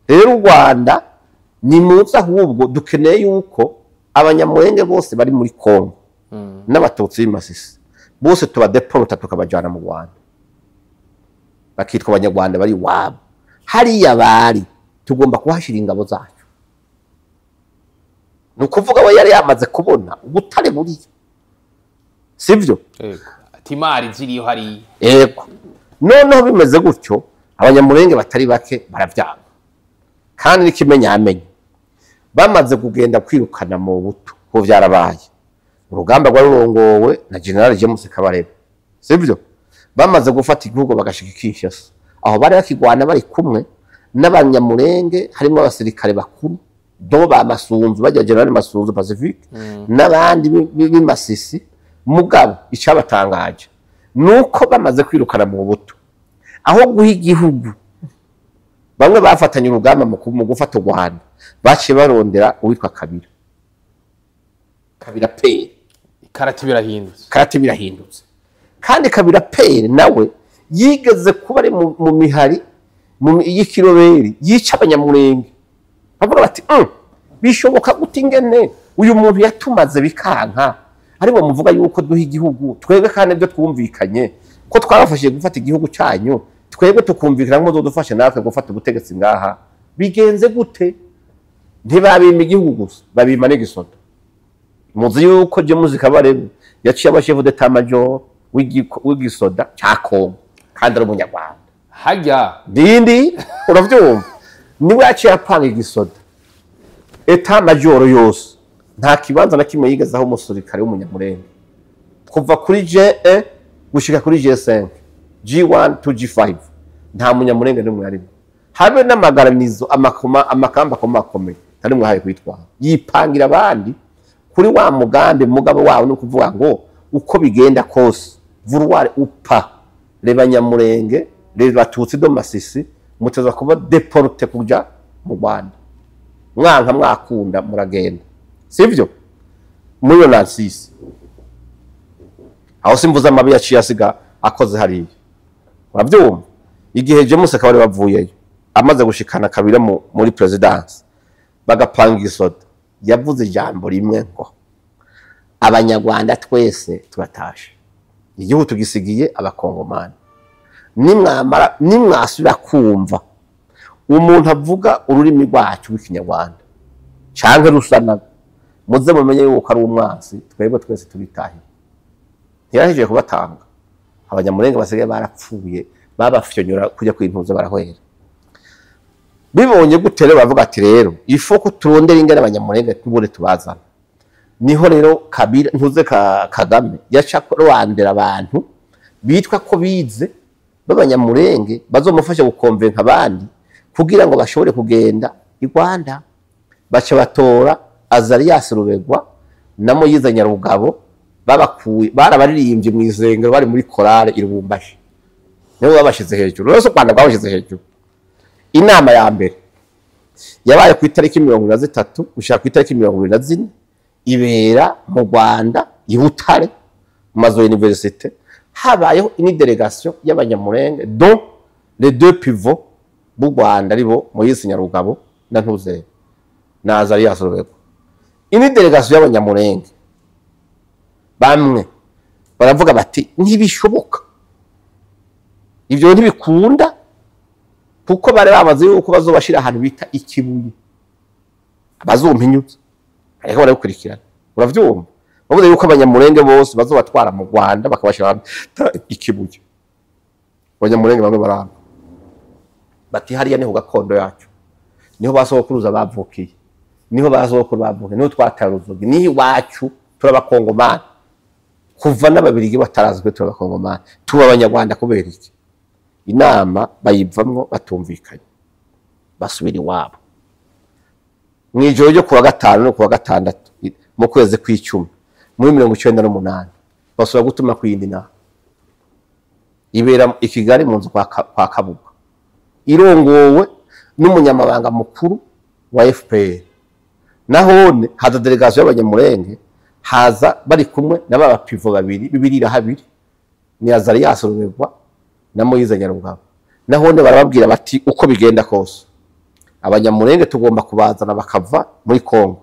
Rero u Rwanda ni muze, ahubwo dukeneye yuko abanyamurenge bose bari muri Kongo n'abatutsi b'i Masisi bose tubadeporta tukabajana mu Rwanda, bakitwa abanyarwanda bari iwabo. Hariya bari tugomba kuhashyira ingabo zacu. Ni ukuvuga we yari yamaze kubona ubutare buriyo, sivyo? Yego, ati imari ziriyo hariya. Yego. Noneho bimeze gutyo, abanyamurenge batari bake baravyanga. Kandi n'ikimenyamenye, bamaze kugenda kwirukana mu buto ko vyarabaye, urugamba rwari rurongowe na General James Kabarebe, sivyo? Bamaze gufata igihugu bagashika Kinshasa, aho bari bakigwana bari kumwe n'abanyamurenge, harimo abasirikare bakuru do ba Masunzu, bajya General Masunzu Pacifique n'abandi b'i Masisi. Mugabo icabatangaje nuko bamaze kwirukana mu buto, aho guha igihugu bamwe bafatanye urugamba mu gufata u Rwanda, baciye barondera uwitwa Kabila, Kabila père. Ikarati birahindutse. Karate birahindutse. Kandi Kabila père nawe yigeze kuba ari mu mihari y'ikiroberi yica abanyamurenge. Bavuga bati bishoboka gute ingene uyu muntu yatumaze bikanka ariko muvuga yuko duha igihugu twebwe, kandi ibyo twumvikanye ko twabafashije gufata igihugu cyanyu, twebwe tukumvikana ngo dufashe natwe gufata ubutegetsi ngaha, bigenze gute?" Ntibabima igihugu gusa, babima n'igisoda. Muzi yuko James Kabarebe yaciye aba chef d'état-major w'igisoda ca Kongo, kandi ari umunyarwanda. Hajya. Dindi, uravyumva, niwe yaciye apanga igisoda, état-major yose. Nta kibanza na kimwe yigeze aho umusirikare w'umunyamurenge, kuva kuri G1 gushika kuri G5, G1 to G5, nta munyamurenge n'umwe yarimo, habe n'amagaranizo, amakoma, amakamba akomakomeye, nta n'umwe ahaye kwitwara. Yipangira abandi kuri wa mugambi. Mugabo wawe ni ukuvuga ngo uko bigenda kose, vouloir ou pas, les Banyamurenge, les Batutsi de Masisi, muteza kuba déportés kuja mu Rwanda. Mwanka mwakunda, muragenda, sivyo? Muri iyo 96 aho, simvuze amabi yaciye asiga akoze hariya, urabyumva. Igihe James akaba ari bavuyeyo, amaze gushikana kabira muri présidence, bagapanga isoda, yavuze ijambo rimwe ngo: "Abanyarwanda twese turatashe, igihugu tugisigiye abakongomani. Nimwamara nimwasubira kumva umuntu avuga ururimi rwacu rw'ikinyarwanda canke rusa nago, muze mumenye yuko ari umwansi, twebwe twese tubitahiye." Ntiyarahejeje kubatanga, abanyamurenge basigaye barapfuye, babafyonyora kujya kwintuza, barahwera. Bibonye gute rero, bavuga ati: "Rero ifo ko turondera ingene abanyamurenge tubure tubazana." Niho rero Kabila, ntuze ka Kagame, yaca rwandera abantu bitwa ko bize b'abanyamurenge bazomufasha gukonvenka abandi kugira ngo bashobore kugenda i Rwanda. Baca batora Azarias Ruberwa na Moyize Nyarugabo, babakuye barabaririmbye mu isengero, bari muri chorale i Lubumbashi, nibo babashize hejuru. Rero u Rwanda rwabashize hejuru. Inama ya mbere yabaye ku itariki 23 gushika ku itariki 24, ibera mu Rwanda i Butare mu mazu ya université. Habayeho une délégation y'abanyamurenge dont les deux pivots b'u Rwanda, aribo Moyize Nyarugabo na Ntuze na Azarias Ruberwa. Une délégation y'abanyamurenge, bamwe baravuga bati: "Ntibishoboka, ibyo ntibikunda," kuko bari bamaze yuko bazobashira ahantu bita Ikibuye, bazompinyuza, ariko barabikurikirana, uravyumva. Bavuze yuko abanyamurenge bose bazobatwara mu Rwanda, bakabashira ahantu bita Ikibuye. Abanyamurenge bamwe baranga, bati: "Hariya niho gakondo yacu, niho basokuruza bavukiye, niho basokuru bavukiye, niho twataye uruzogi, niho iwacu, turabakongomani kuva n'ababirigi batarazi ko turabakongomani, tuba abanyarwanda kubera iki?" Inama bayivamwo batumvikanye, basubira iwabo. Mu ijoro ryo kuwa gatanu no kuwa gatandatu mu kwezi kw'icumi muri 98, basubira gutuma ku yindi nama, ibera i Kigali mu nzu kwa Kabuga, irongowe n'umunyamabanga mukuru wa FPR. Nahone haza délégation y'abanyamurenge, haza bari kumwe na ba pivots babiri bibirira habiri, ni Azarias Ruberwa na Moyize Nyarugabo. Nahone barababwira bati: "Uko bigenda kose, abanyamurenge tugomba kubazana bakava muri Kongo."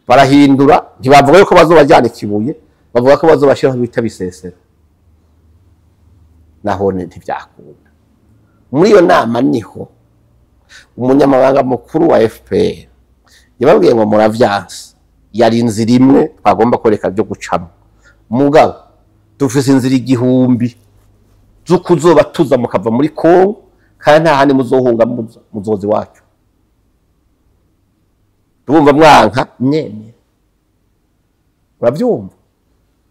Barahindura, ntibavuga yuko bazobajyana Ikibuye, bavuga ko bazobashyiraho bita Bisesero. Nahone ntibyakunda. Muri iyo nama niho umunyamabanga mukuru wa FPR yababwiye ngo: "Muravyanse, yari inzira imwe twagomba kwereka byo gucamo, mugabo dufise inzira igihumbi z'ukuzoba tuza mukava muri Kongo, kandi nta handi muzohunga, muza muzozi wacu." Turumva mwanka mwemera, uravyumva.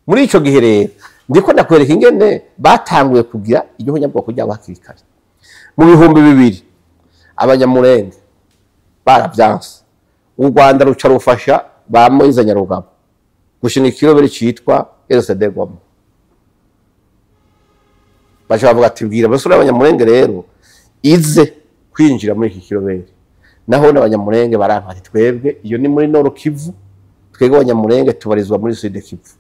Muri ico gihe rero ndiko ndakwereka ingene batanguye kugira igihunyabwoko ryabo hakiri kare. Mu 2000 abanyamurenge baravyanse, u Rwanda ruca rufasha ba Moyize Nyarugabo gushinga ikirobere citwa RCD Goma. Baca bavuga ati: "Bwira abasore b'abanyamurenge rero ize kwinjira muri iki kirobere." Naho n'abanyamurenge baranka, ati: "Twebwe iyo ni muri Nord Kivu, twebwe abanyamurenge tubarizwa muri Sud Kivu,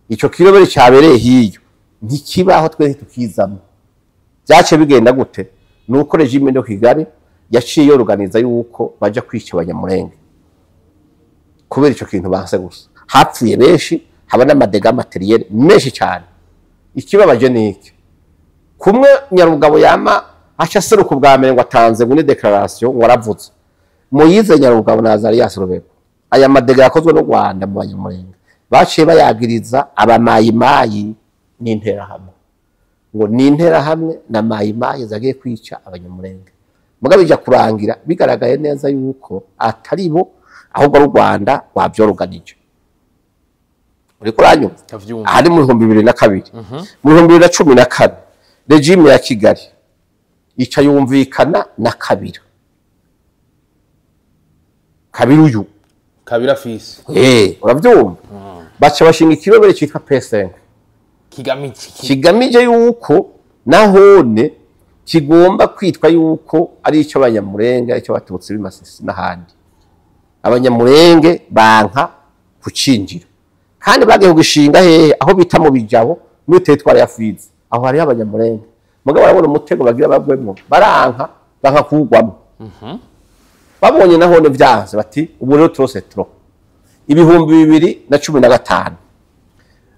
ico kirobere cyabereye hiyo ntikibaho, twe ntitukizamo." Byace bigenda gute? Nuko régime de Kigali yaciye yoruganiza yuko baja kwica abanyamurenge kubera ico kintu banse gusa. Hapfuye benshi, haba n'ama dégâts matériels menshi cyane. Ikibabaje ni iki: kumwe Nyarugabo yama aca aseruka ubwa mbere ngo atanze ngo ni déclaration, ngo aravuze. Moyize Nyarugabo na Azarias Rubego, aya ma dégâts yakozwe n'u Rwanda mu Banyamulenge, baciye bayagiriza abamayimayi n'Interahamwe, ngo ni Interahamwe na Mayimayi zagiye kwica Abanyamulenge. Mugabo bija kurangira bigaragaye neza yuko atari bo, ahubwo ari u Rwanda rwavyoruganije. Uriko uranyumva? Ndavyumva. Aha ni mu 2002. Mu 2014, régime ya Kigali ica yumvikana na Kabira, Kabira uyu. Kabira fils. Uravyumva, baca bashinga ikirobere citwa P5. Kigamije Kigamije yuko nahone kigomba kwitwa yuko ari icyo Abanyamurenge, ari icyo Abatutsi b'Imasisi n'ahandi. Abanyamurenge banka kucinjira, kandi bagiye kugishinga hehe? Aho bita mu Bijabo, muri territoire ya Fizi, aho hariho Abanyamurenge. Mugabo barabona umutego bagira bagwemwo, baranka, banka kuwugwamo. Babonye nahone vyanse, bati ubu rero trop c'est trop. 2015,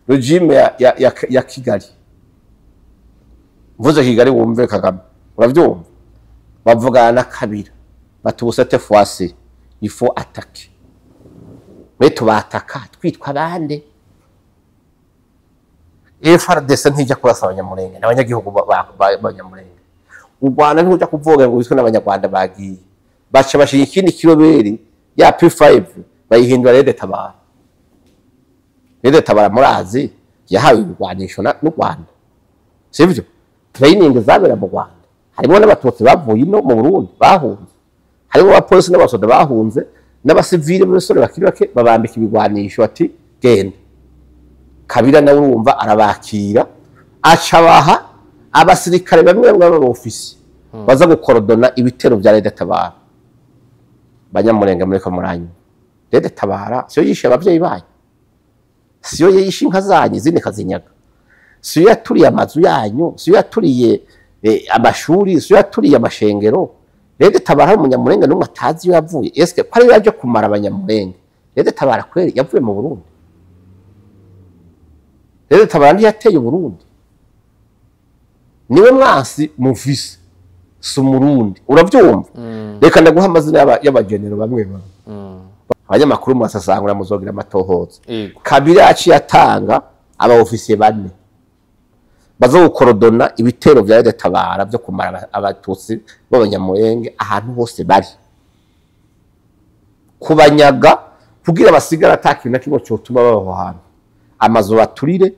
régime ya Kigali, mvuze Kigali wumve Kagame, uravyumva, bavugana na Kabira bati ubu cette fois-ci il faut attaquer. Mais tubataka twitwa bande? FARDC ntijya kurasa Abanyamurenge n'abanyagihugu b'Abanyamurenge. U Rwanda ntujya kuvuga ngo witwe n'Abanyarwanda bagiye. Baca bashinga ikindi kiroberi, ya P5 bayihindura RED Tabara. RED Tabara murazi yahawe ibigwanisho n'u Rwanda, sivyo? Training zabera mu Rwanda, harimo n'Abatutsi bavuye ino mu Burundi bahunze, harimo abapolisi n'abasoda bahunze n'abasivile b'abasore bakiri bake, babambika ibigwanisho ati genda. Kabira nawe urumva arabakira, acabaha abasirikare bamwe bamwe b'abofisi baza gukorodona ibitero bya RED Tabara. Banyamurenge, mureko muranyu, RED Tabara siyo yishe abavyeyi banyu, siyo yishe inka zanyu izindi kazinyaga, siyo yaturiye amazu yanyu, siyo yaturiye amashuri, siyo yaturiye amashengero. RED Tabara hari Umunyamurenge n'umwe atazi iyo yavuye? Eske ko ari yaje kumara Abanyamurenge, RED Tabara kweri yavuye mu Burundi? RED Tabara ntiyateye Uburundi. Niwe mwansi mufise, si Umurundi, uravyumva? Reka ndaguha amazina y'abagenero bamwe bamwe. Abanyamakuru murasasangura, muzogira amatohoza. Kabira yaciye atanga aba ofisiye bane baza gukorodona ibitero vya RED Tabara vyo kumara Abatutsi b'Abanyamurenge ahantu hose bari, kubanyaga kugira basigara ata kintu na kimwe cotuma baba aho hantu. Amazu baturire,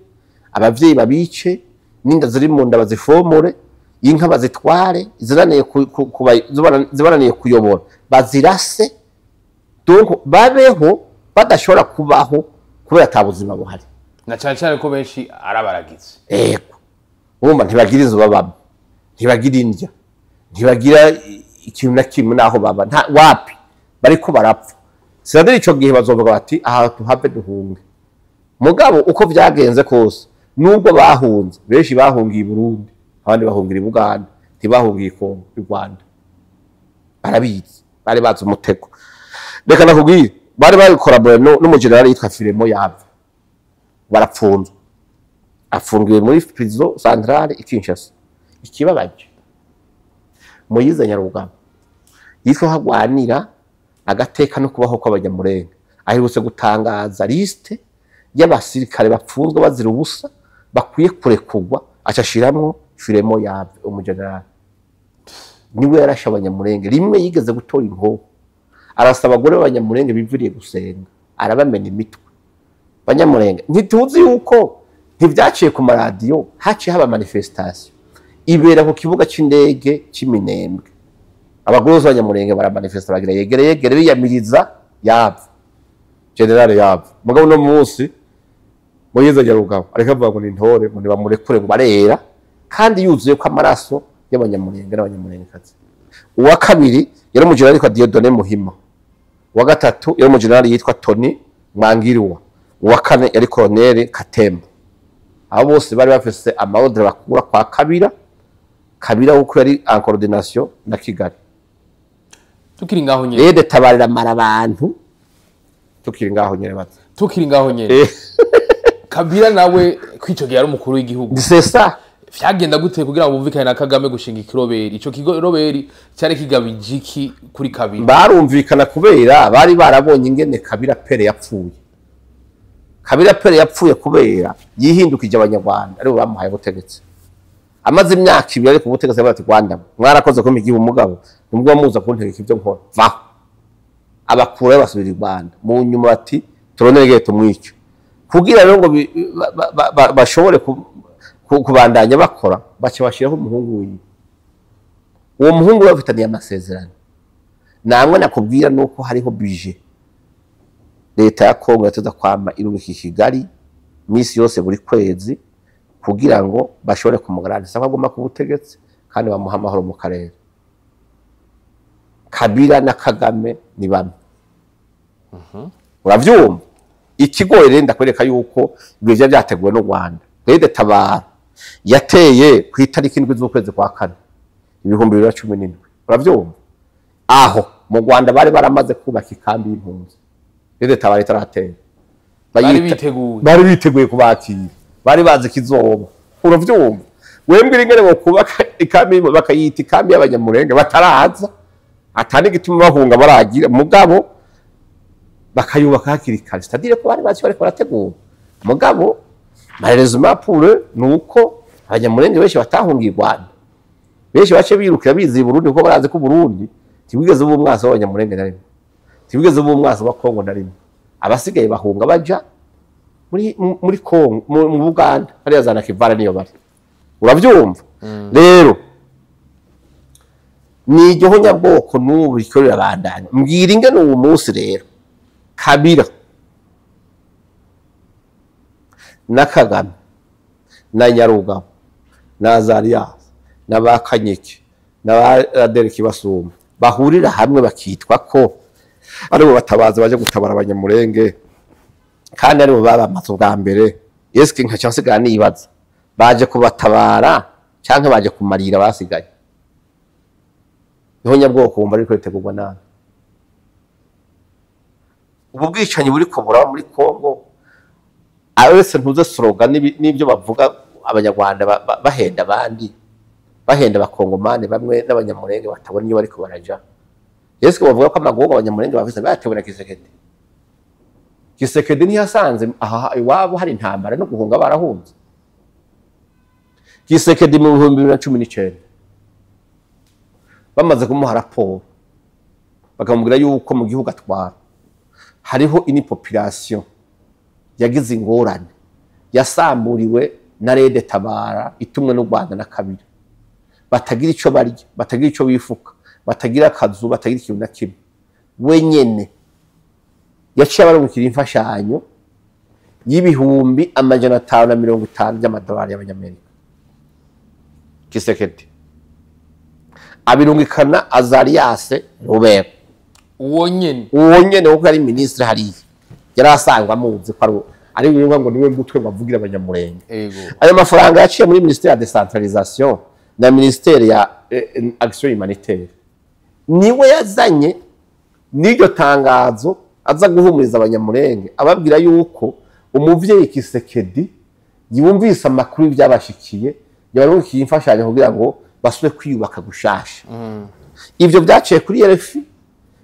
abavyeyi babice, n'inda ziri mu nda bazifomore, inka bazitware, zibananiye zibananiye kuyobora bazirase. Donc babeho badashobora kubaho kubera ata buzima buhari. Na cyane cyane ko benshi arabaragize. Ego, urumva ntibagira inzu babamo, ntibagira indya, ntibagira ikintu na kimwe n'aho baba, nta wapi, bariko barapfa. Sinadiri ico gihe bazovuga bati aha tuhave duhunge. Mugabo uko vyagenze kose, nubwo bahunze, benshi bahungiye i Burundi, abandi bahungira i Buganda, ntibahungiye i Kongo, i Rwanda. Barabizi, bari bazi umutego. Reka nakubwire, bari babikoraboye n'umujenerali yitwa Filemo Yave, barapfunzwe, afungiwe muri prison centrale i Kinshasa. Ikibabaje, Moyize Nyarugabo yitwa hagwanira agateka no kubaho kw'Abanyamurenge aherutse gutangaza liste y'abasirikare bapfunzwe bazira ubusa bakwiye kurekurwa, aca ashiramwo Filemo Yave, umujenerali. Niwe yarashe Abanyamurenge rimwe, yigeze gutora inkoho arasaba abagore b'Abanyamurenge biviriye gusenga, arabamena imitwe. Banyamurenge, ntituzi yuko ntibyaciye ku maradiyo, haciye haba manifestation ibera ku kibuga c'indege c'Iminembwe, abagore bose b'Abanyamurenge baramanifesta, bagira yegere yegere, biyamiriza Yave, général Yave. Mugabo uno munsi Moyize Nyarugabo ariko avuga ngo ni intore, ngo nibamurekure, ngo barera, kandi yuzuye ko amaraso y'Abanyamurenge n'Abanyamurengekazi. Uwa kabiri yari umujenerali yitwa Dieudonné Muhima, uwa gatatu yari umujenerali yitwa Tony Mwangiriwa, uwa kane yari Colonel Katemba. Abo bose bari bafise ama ordres bakura kwa Kabira. Kabira kuko yari en coordination na Kigali. Tukiri ngaho nyene. RED Tabara iramara abantu, tukiri ngaho nyene baza. Tukiri ngaho nyene. Kabira nawe kwico gihe ari umukuru w'igihugu. C'est ça. Vyagenda gute kugira ngo bumvikane na Kagame gushinga ikiroberi? Ico kiroberi cyari kigabije iki kuri Kabila? Barumvikana kubera bari barabonye ingene Kabila père yapfuye. Kabila père yapfuye kubera yihindukije Abanyarwanda aribo bamuhaye ubutegetsi. Amaze imyaka 2 ari ku butegetsi, bati: "Rwanda, mwarakoze ko migihe umugabo nubwo muza kuntegeka ibyo nkora, vaho." Abakura basubira i Rwanda. Mu nyuma bati: "Turondere igihe tumwica." Kugira rero ngo bashobore kubandanya bakora, baca bashyiraho umuhungu wiwe. Uwo muhungu we bafitaniye amasezerano. Namwe nakubwira nuko hariho budget leta ya Kongo yateza kwama irungika i Kigali misi yose buri kwezi kugira ngo bashobore kumugarantisa ko aguma ku butegetsi kandi bamuha amahoro mu karere. Kabila na Kagame ni bamwe, uravyumva? Ikigoye rero, ndakwereka yuko ibyo vyari vyateguwe n'u Rwanda. RED Tabara yateye ku itariki 7 z'ukwezi kwa kane 2017, uravyumva? Aho mu Rwanda bari baramaze kubaka ikambi y'impunzi RED Tabara itaratera. Bari Bayita- biteguye. Bari biteguye kubakira, bari bazi kizoba, uravyumva? Wembwira ingene bokubaka ikambi bakayita ikambi y'Abanyamurenge bataraza, atari igituma bahunga baragira, mugabo bakayubaka hakiri kare, c'est-à-dire ko bari bazi bariko barategura. Mugabo malheureusement pour eux, nuko Abanyamurenge benshi batahungiye i Rwanda, benshi bace birukira biziye i Burundi, kuko barazi ko Burundi ntibwigeze buba umwasi w'Abanyamurenge na rimwe, ntibwigeze buba umwasi wa Kongo na rimwe. Abasigaye bahunga baja muri Kongo, mu Buganda, hariya za Nakivale niyo bari, uravyumva? Rero ni iryo honyabwoko n'ubu riko rirabandanya. Mbwira ingene uwo munsi rero Kabila na Kagame na Nyarugabo na Azarias na ba Kanyiki na ba Aderiki Basumba bahurira hamwe bakitwa ko aribo batabaza baje gutabara Abanyamurenge, kandi aribo babamaze ubwa mbere. Eske nkaca nsigara nibaza, baje kubatabara canke baje kumarira basigaye? Niho nyabwoko wumva ariko ritegurwa nabi. Ubu bwicanyi buriko buraba muri Kongo wese ntuze slogan n'ibyo bavuga, Abanyarwanda bahenda abandi, bahenda Abakongomani bamwe n'Abanyamurenge batabona iyo bariko baraja. Yesu, bavuga ko amagogo Abanyamurenge bafise bayatewe na Tshisekedi. Tshisekedi ntiyasanze aha iwabo hari intambara no guhunga barahunze? Tshisekedi mu 2019 bamaze kumuha raporo, bakamubwira yuko mu gihugu atwara hariho ini population yagize ingorane, yasamburiwe na RED Tabara itumwe n'u Rwanda na Kabila, batagira ico barya, batagira ico bifuka, batagira akazu, batagira ikintu na kimwe, wenyene yaciye abarungikira imfashanyo y'550,000 by'amadolari y'Abanyamerika. Tshisekedi abirungikana Azarias Ruberwa. Uwo nyene? Uwo nyene, kuko yari minisitiri hariya, yari asanzwe amuzi ko ari ngombwa ngo niwe mutwe ngo avugire Abanyamurenge. Ayo mafaranga yaciye muri ministère ya décentralisation na ministère ya action humanitaire. Niwe yazanye n'iryo tangazo, aza guhumuriza Abanyamurenge, ababwira yuko umuvyeyi Tshisekedi yumvise amakuru y'ibyabashikiye, yabaronkiye imfashanyo kugira ngo basubire kwiyubaka gushasha. Ivyo byaciye kuri RFI,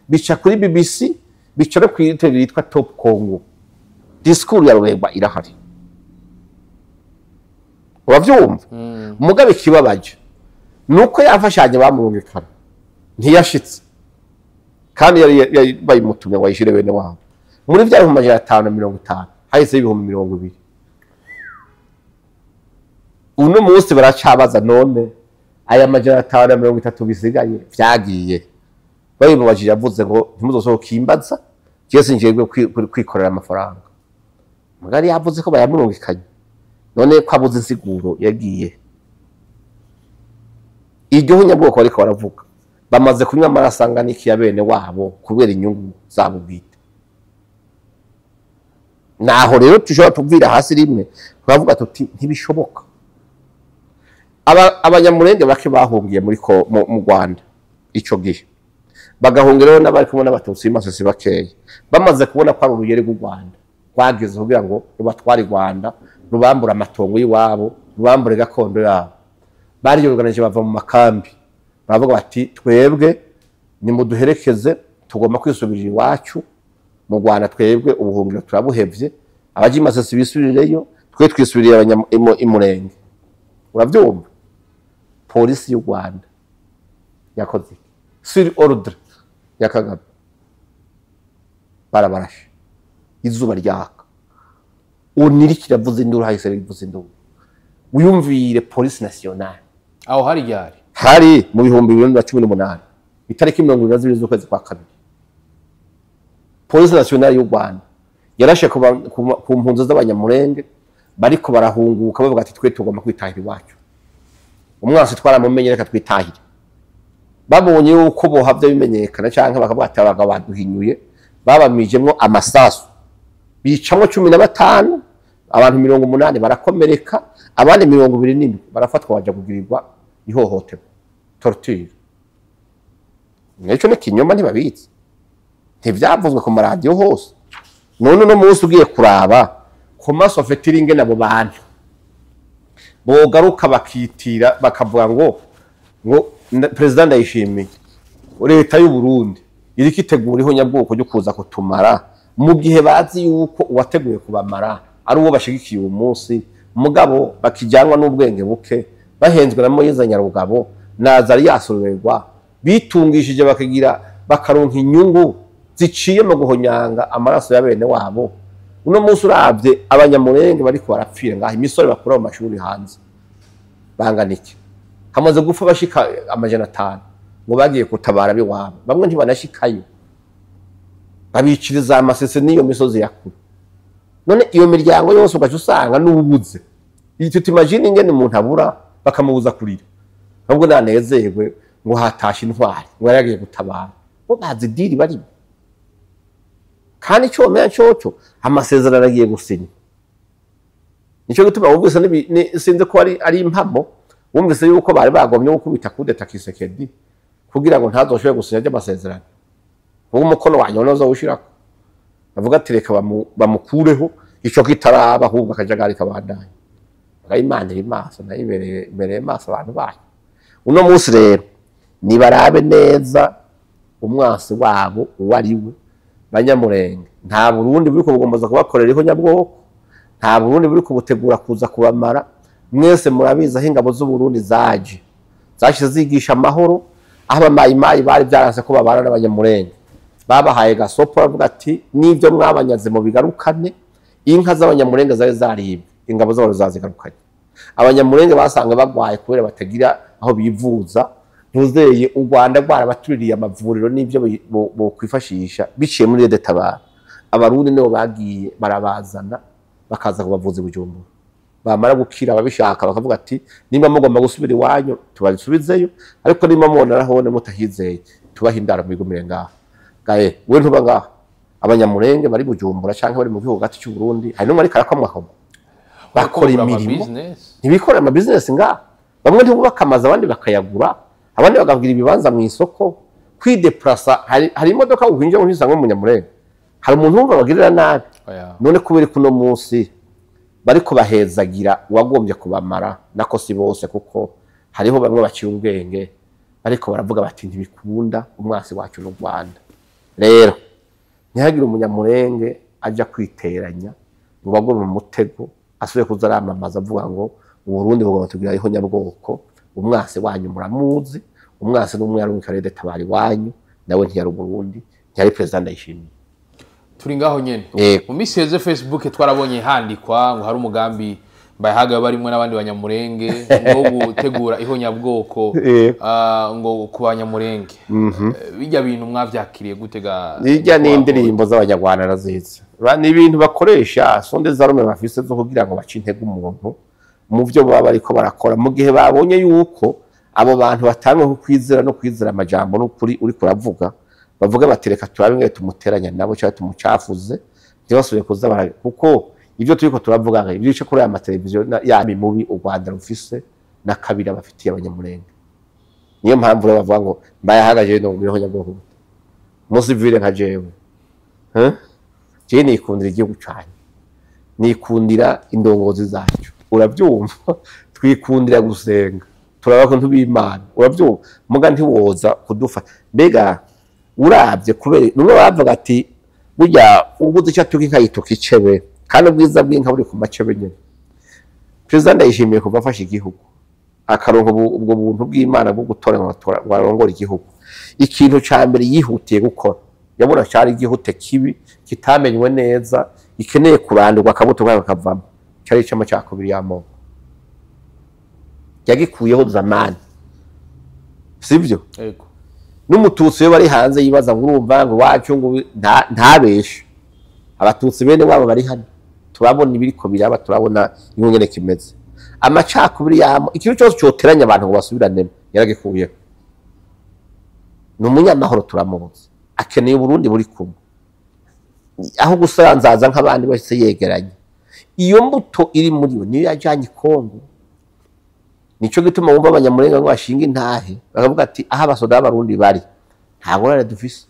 bica kuri BBC, bica no kuri tele yitwa Top Congo. Discours ya Ruberwa irahari, uravyumva? Mugabe ikibabaje nuko yafashanye bamurungikana ntiyashitse, kandi yari bayimutumye ngo ayishire bene wabo. Muri vya 550,000 hahise 20,000. Uno munsi baracabaza: none aya 530 bisigaye vyagiye? Babimubajije yavuze ngo: "Ntimuzosohoka imbaza, jewe sinjejwe kwikorera amafaranga." Mugari yavuze ko bayamurungikanye, none ko abuze insiguro yagiye? Iryo hunyabwoko bariko baravuga, bamaze kunywa amaraso angana iki ya bene wabo kubera inyungu zabo bwite? Naho rero tushobora tubwira hasi rimwe tukavuga tuti: ntibishoboka. Abanyamurenge bake bahungiye muri ko mu Rwanda ico gihe, bagahungira rero n'abari kumwe n'Abatutsi b'Imasisi bakeya, bamaze kubona ko ari urugero rw'u Rwanda rwageze kugira ngo rubatware i Rwanda, rubambure amatongo y'iwabo, rubambure gakondo yabo. Bariyoganije bava mu makambi, baravuga bati: "Twebwe nimuduherekeze, tugomba kwisubirira iwacu mu Rwanda. Twebwe ubuhungiro turabuhevye, abaje i Masisi bisubirireyo, twe twisubiriye Imurenge." Uravyumva, polisi y'u Rwanda yakoze iki? Sur ordre ya Kagame barabarashe izuba ryaka. Oniri kiravuza induru, hahise rivuza induru. Wiyumvire police nationale. Aho hari ryari? Hari mu 2018, itariki 22 z'ukwezi kwa kabiri. Police nationale y'u Rwanda yarashe ku mpunzi z'Abanyamurenge bariko barahunguka, bavuga ati: "Twe tugomba kwitahira iwacu, umwansi twaramumenye, reka twitahire." Babonye yuko bohavya bimenyekana canke bakavuga ati abagabo baduhinyuye, babamijemwo amasasu, bicamwo 15, abantu 80 barakomereka, abandi 27 barafatwa, baja kugirirwa ihohoterwa, torture. Nico ni kinyoma? Ntibabizi, ntivyavuzwe ku maradiyo hose. None uno munsi ugiye kuraba ku maso ingene abo bantu bogaruka bakitira, bakavuga ngo Perezida Ndayishimiye, leta y'u Burundi iriko itegura ihonyabwoko ryo kuza kutumara, mu gihe bazi yuko uwateguye kubamara ari uwo bashigikiye uwo munsi, mugabo bakijyanwa n'ubwenge buke, bahenzwe na Moyize Nyarugabo na Azarias Ruberwa, bitungishije bakagira bakaronka inyungu ziciye mu guhonyanga amaraso ya bene wabo. Uno munsi uravye Abanyamurenge bariko barapfira ngaha, imisore bakura mu mashuri hanze bangana iki? Hamaze gupfa bashika 500 ngo bagiye gutabara abiwabo, bamwe ntibanashikayo, babiciriza amasese n'iyo misozi ya kure. None iyo miryango yose ugaca usanga n'ububuze. Tutimagine ingene umuntu abura bakamubuza kurira, ahubwo nanezerwe ngo hatashe intwari, ngo yari yagiye gutabara. Bo bazi deal barimo, kandi icyo womenya coco, amasezerano agiye gusinya. Nico gituma wumvise sinzi ko ari impamo, wumvise yuko bari bagomye gukubita coup d'état Tshisekedi kugira ngo ntazoshobore gusinya ry'amasezerano, uwo umukono wanyu uzawushirako. Bavuga ati: "Reka bamukureho ico kitaraba, ahubwo akajagari kabandanya." Imana iri maso, nayo ibereye maso abantu bayo. Uno munsi rero nibarabe neza umwansi wabo uwo ari we. Banyamurenge, nta Burundi buriko bugombaza kubakorera ihonyabwoko, nta Burundi buriko butegura kuza kubamara. Mwese murabizi aho ingabo z'Uburundi zaje, zashize zigisha amahoro, aho abamayimayi bari byaranse ko babana n'Abanyamurenge. Babahaye gasopo, bavuga ati: "N'ibyo mwabanyaze mu bigarukane." Inka z'Abanyamurenge zari zaribwe, ingabo zabo zazigarukanye. Abanyamurenge basanga bagwaye kubera batagira aho bivuza, ntuzeye u Rwanda rwarabatuririye amavuriro n'ibyo bokwifashisha biciye muri RED-Tabara. Abarundi nibo bagiye barabazana, bakaza kubavuza i Bujumbura. Bamara gukira, ababishaka bakavuga ati: "Nimba mugomba gusubira iwanyu tubasubizeyo, ariko nimba mubona nahone mutahizeye, tubahe indaro mwigumire ngaha." Gaye we ntuba ngaha, Abanyamurenge bari Bujumbura canke bari mu gihugu hagati cy'u Burundi, hari n'umwe ariko arakomwakomwa, bakora imirimo, ntibikorera ama business ngaha. Bamwe ntibubaka amazu, abandi bakayagura, abandi bakagira ibibanza mu isoko. Kwideplasa, hari imodoka uhinjira mu ntisanga Umunyamurenge, hari umuntu wumva bagirira nabi? None kubera ko uno munsi bariko bahezagira uwagombye kubamara, nako si bose, kuko hariho bamwe baciye ubwenge bariko baravuga bati: "Ntibikunda, umwasi wacu n'u Rwanda." Rero ntihagire Umunyamurenge aja kwiteranya ngo agwe mu mutego, asubire kuza aramamaza avuga ngo Uburundi bugomba tugira ihonyabwoko. Umwasi wanyu muramuzi. Umwasi n'umwe yarungika RED-Tabara iwanyu, nawe ntiyari Uburundi, ntiyari Perezida Ndayishimiye. Turi ngaho nyene. Yego. Mu minsi heze Facebook twarabonye handikwa ngo hari umugambi Mbayahaga barimwe n'abandi Banyamurenge ngo gutegura ihonyabwoko, ngo ku Banyamurenge. Bijya bintu mwavyakiriye gute ga? Hirya ni indirimbo z'Abanyarwanda nazizi. Ni ibintu bakoresha, sonde zarume bafise zo kugira ngo bace intege umuntu mu byo baba bariko barakora, mu gihe babonye yuko abo bantu batanga ku kwizera no kwizera amajambo n'ukuri uri kuravuga, bavuga bati: "Reka turabe ingene tumuteranya nabo cyangwa tumucafuze, ntibasubire kuza bara." Kuko ibyo turiko turavuga nka ibyo bice kuri aya mateleviziyo ya mimubi u Rwanda rufise na kabiri bafitiye Abanyamurenge. Niyo mpamvu rero bavuga ngo Mbayahagaje no mu ihonyabwoko. Umusivile nka jewe, Hein? Jewe nikundira igihugu cyanjye, nikundira indongozi zacu, urabyumva, twikundira gusenga. Turaba ntubimana, uravyumva? Muga ntiwoza kudufata. Mbega uravye kubera numwe bavuga ati burya ubuze icyo atuka inka yituka icebe, kandi ubwiza bw'inka buri ku macebe nyene. Perezida Ndayishimiye kuva afashe igihugu akaronka ubwo buntu bw'Imana bwo gutora ngo arongore igihugu, ikintu ca mbere yihutiye gukora yabona cari igihute kibi kitamenywe neza, gikeneye kurandurwa akabuto kayo kakavamo, cari ic'amacakubiri y'amoko. Yagikuyeho zamani, sivyo? Yego. N'umututsi iyo bari hanze yibaza ngo urumva ngo iwacu ngo ntabeshe. Abatutsi bene wabo bari hano turabona ibiriko biraba, turabona ingene kimeze. Amacakubiri yamo, ikintu cyose cyoteranya abantu ngo basubiranemo, yaragikuyeho. Ni umunyamahoro, turamuzi, akeneye Uburundi buri kumwe, aho gusanzaza nk'abandi bose yegeranye. Iyo mbuto iri muri we niyo yajyanye i Kongo. Nico gituma wumva Abanyamurenga ngo bashinga intahe bakavuga ati aho abasoda b'Abarundi bari nta ngorane dufise,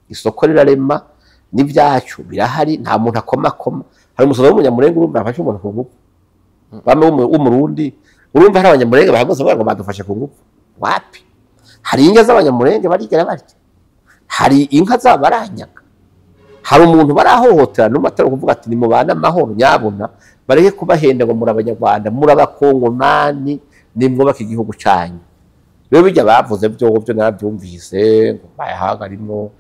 isoko rirarema n'ibyacu birahari, nta muntu akomakoma. Hari umusoda w'Umunyamurenga urumva afashe umuntu ku ngufu, bamwe w'Umurundi urumva hari Abanyamurenga bahagaze bavuga ngo badufashe ku ngufu. Wapi? Hari inka z'Abanyamurenge barigera barya, hari inka zabo baranyaga, hari umuntu barahohotera n'umwe atari kuvuga ati nimubane amahoro nyabuna, bareke kubahenda ngo muri Abanyarwanda, muri Abakongomani, nimwubake igihugu cyanyu. Rero bijya bavuze byo byo narabyumvise ngo bayahaga arimo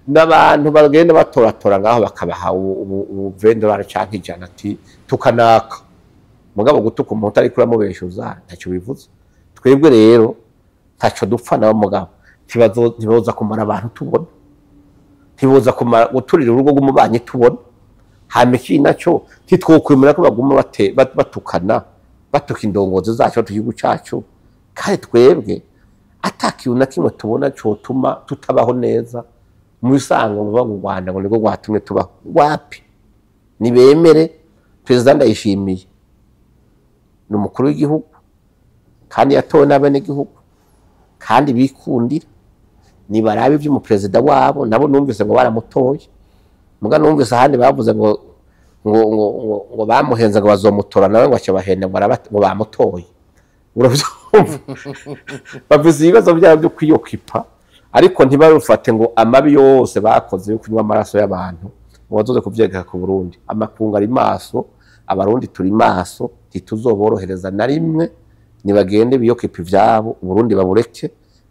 n'abantu bagenda batoratora ngaho bakabaha ubuvendorari canke 100 ati tukanaka. Mugabo gutuka umuntu ariko uramubeshuza ntacyo bivuze. Twebwe rero ntaco dupfa nabo, mugabo ntibazoza kumara abantu tubona, ntiboza kumara guturira urugo rw'umubanyi tubona. Hama ikindi naco ntitwokwemera ko baguma batukana, batuka indongozi zacu, batuka igihugu cacu, kandi twebwe ata kintu na kimwe tubona cotuma tutabaho neza. Mu bisanzwe ngo mu Rwanda ngo nibwo rwatumye tubaho, wapi? Nibemere Perezida Ndayishimiye ni umukuru w'igihugu kandi yatowe n'abenegihugu kandi bikundira, nibarabe ivy'umuperezida wabo. Nabo numvise ngo baramutoye, muga numvise ahandi bavuze ngo ngo ngo ngo, ngo bamuhenze ngo bazomutora, nawe ngo aca bahenda ngo ngo bamutoye. Uravyumva? Bavuze ibibazo byabo byo kwiyokipa, ariko ntibarufate ngo amabi yose bakoze yo kunywa amaraso y'abantu ngo bazoze kuvyegeka ku Burundi. Amakungu ari maso, Abarundi turi maso, ntituzoborohereza na rimwe. Nibagende biyokipa ivyabo, Uburundi babureke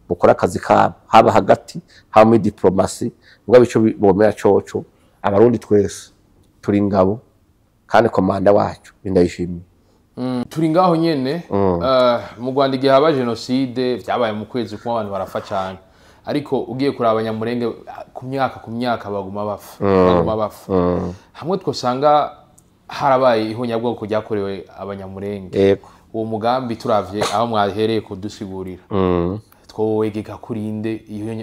bukora akazi kabo, haba hagati haba muri diplomasi. Mugabo ico bomera coco, Abarundi twese turi ingabo, kandi komanda wacu Ndayishimiye. Turi ngaho nyene. Mu Rwanda igihe haba jenoside vyabaye mu kwezi kumwe abantu barafa cyane, ariko ugiye kuraba Abanyamurenge ku myaka ku myaka baguma bapfa, baguma bapfa. Hamwe twosanga harabaye ihonyabwoko ryakorewe Abanyamurenge, uwo mugambi turavye aho mwahereye kudusigurira, twowegeka kurinde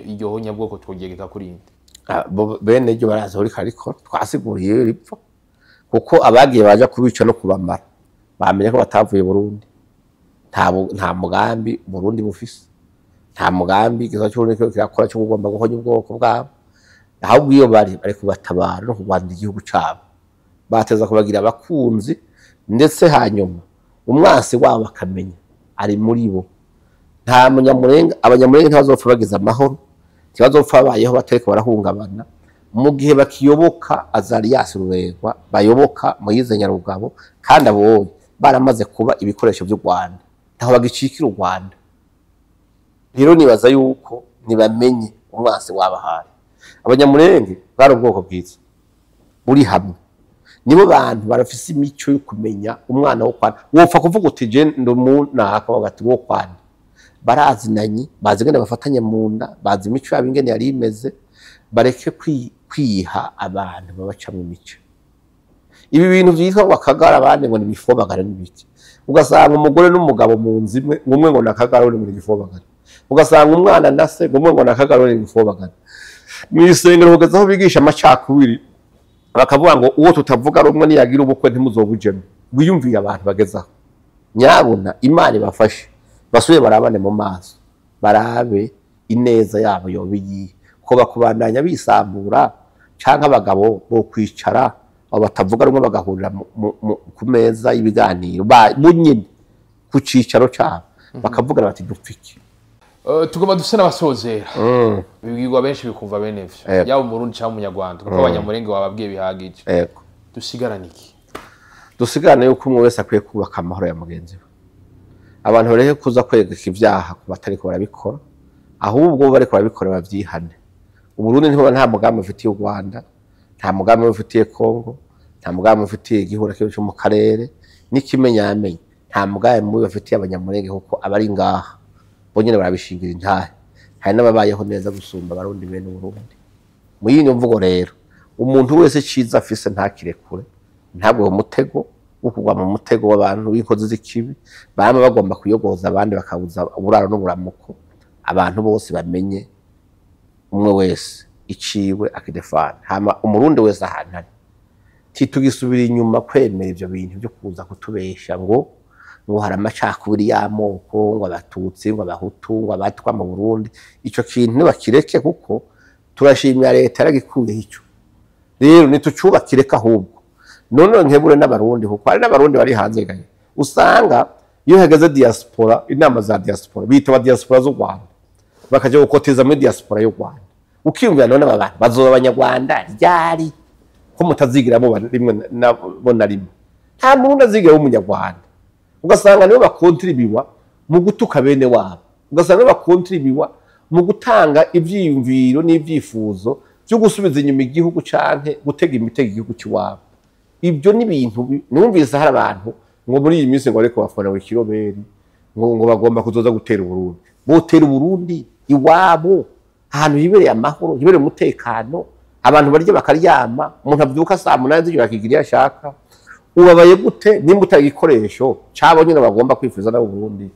iryo honyabwoko, twogegeka kurinde? Bene iryo baraza uriko, ariko twasiguriye ripfa kuko abagiye baja kubica no kubamara bamenye ko batavuye Burundi. Nta mugambi Burundi bufise, nta mugambi igikorwa cy'Uburundi kiriko kirakora cyo kugomba guhonya ubwoko bwabo. Ahubwo iyo bari kubatabara no kurwanira igihugu cabo, bateza kubagira abakunzi, ndetse hanyuma umwansi wabo akamenya ari muri bo. Nta Munyamurenga, Abanyamurenga ntibazopfa bagize amahoro, ntibazopfa babayeho batariko barahungabana mu gihe bakiyoboka Azarias Ruberwa, bayoboka Moyize Nyarugabo, kandi abo baramaze kuba ibikoresho by'u Rwanda, ntaho bagicikira u Rwanda. Rero nibaza yuko ntibamenye umwansi wabahaye. Abanyamurenge bari ubwoko bwiza buri hamwe, nibo bantu barafise imico yo kumenya umwana wo kwana. Wopfa kuvuga uti je ndi umunaka, bavuga ati wo kwana. Barazinanye, bazi ingene bafatanye mu nda, bazi imico yabo ingene yari imeze. Bareke kwiha abantu babaca mu mico. Ibi bintu vyitwa ngo akagara, abandi ngo ni ibifobagara n'ibiki, ugasanga umugore n'umugabo mu nzu imwe, umwe ngo ni akagara undi ngo ni igifobagara, ugasanga umwana na se ngo umwe ngo ni akagara undi ni igifobagara. Mw'isengero kugeza aho bigisha amacakubiri, bakavuga ngo uwo tutavuga rumwe niyagira ubukwe ntimuzobujemo. Wiyumviye abantu bagezaho. Nyabuna Imana ibafashe basubire barabane mu maso, barabe ineza yabo yoba iyihe, ko bakubandanya bisambura, canke abagabo bo kwicara abo batavuga rumwe bagahurira ku meza y'ibiganiro bunyine ku cicaro cabo. Bakavugana bati dupfiki. Tugomba duse n'abasozera. Bibwirwa benshi bikumva bene ivyo, yaba Umurundi cyangwa Umunyarwanda, kuko Abanyamurenge bababwiye bihagije. Dusigarane iki? Dusigarane yuko umwe wese akwiye kubaka amahoro ya mugenzi we. Abantu bareke kuza kwegeka ibyaha ku batariko barabikora, ahubwo bo bariko barabikora bavyihane. Uburundi ntiho nta mugambi bufitiye u Rwanda, nta mugambi bufitiye Kongo, nta mugambi bufitiye igihugu kimwe cyo mu karere, n'ikimenyamenye nta mugambi mubi bafitiye Abanyamurenge, kuko abari ngaha bo nyene barabishingira intahe. Hari n'ababayeho neza gusumba Abarundi bene Uburundi. Mu yindi mvugo rero, umuntu wese ciza afise ntakirekure, ntabwo uwo mutego wo kugwa mu mutego w'abantu b'inkozi z'ikibi bama bagomba kuyogoza abandi, bakabuza uburaro n'uburamuko. Abantu bose bamenye umwe wese iciwe akidefana. Hama Umurundi wese ahantu ari, titugisubira inyuma kwemera ivyo bintu byo kuza kutubesha ngo hari amacakubiri y'amoko, ngo Abatutsi, ngo Abahutu, ngo Abatwa mu Burundi. Ico kintu ntibakireke, kuko turashimira leta yaragikuyeho. Ico rero nitucubakireka. Ahubwo none nkebure n'Abarundi, kuko hari n'Abarundi bari hanze gaye usanga iyo hageze diaspora, inama za diaspora, bitaba diaspora z'u Rwanda, bakaja gukoteza muri diaspora y'u Rwanda. Ukiyumvira, none aba bantu bazoba Abanyarwanda ryari, ko mutazigira muba rimwe bo na rimwe? Nta Murundi azigira w'Umunyarwanda. Ugasanga nibo bakontribiwa mu gutuka bene wabo, ugasanga nibo bakontribiwa mu gutanga ivyiyumviro n'ivyifuzo byo gusubiza inyuma igihugu canke gutega imitego igihugu cy'iwabo. Ibyo ni ibintu numvise hari abantu ngo muri iyi minsi ngo ariko bafana ngo ikiroberi, ngo bagomba kuzoza gutera Uburundi. Botera Uburundi iwabo, ahantu hibereye amahoro, hibereye umutekano, abantu barya bakaryama, umuntu avyuka saa 8 z'ijoro akigira iyo ashaka. Ubabaye gute nimba utari igikoresho cabo nyine bagomba kwifuza nabo Burundi,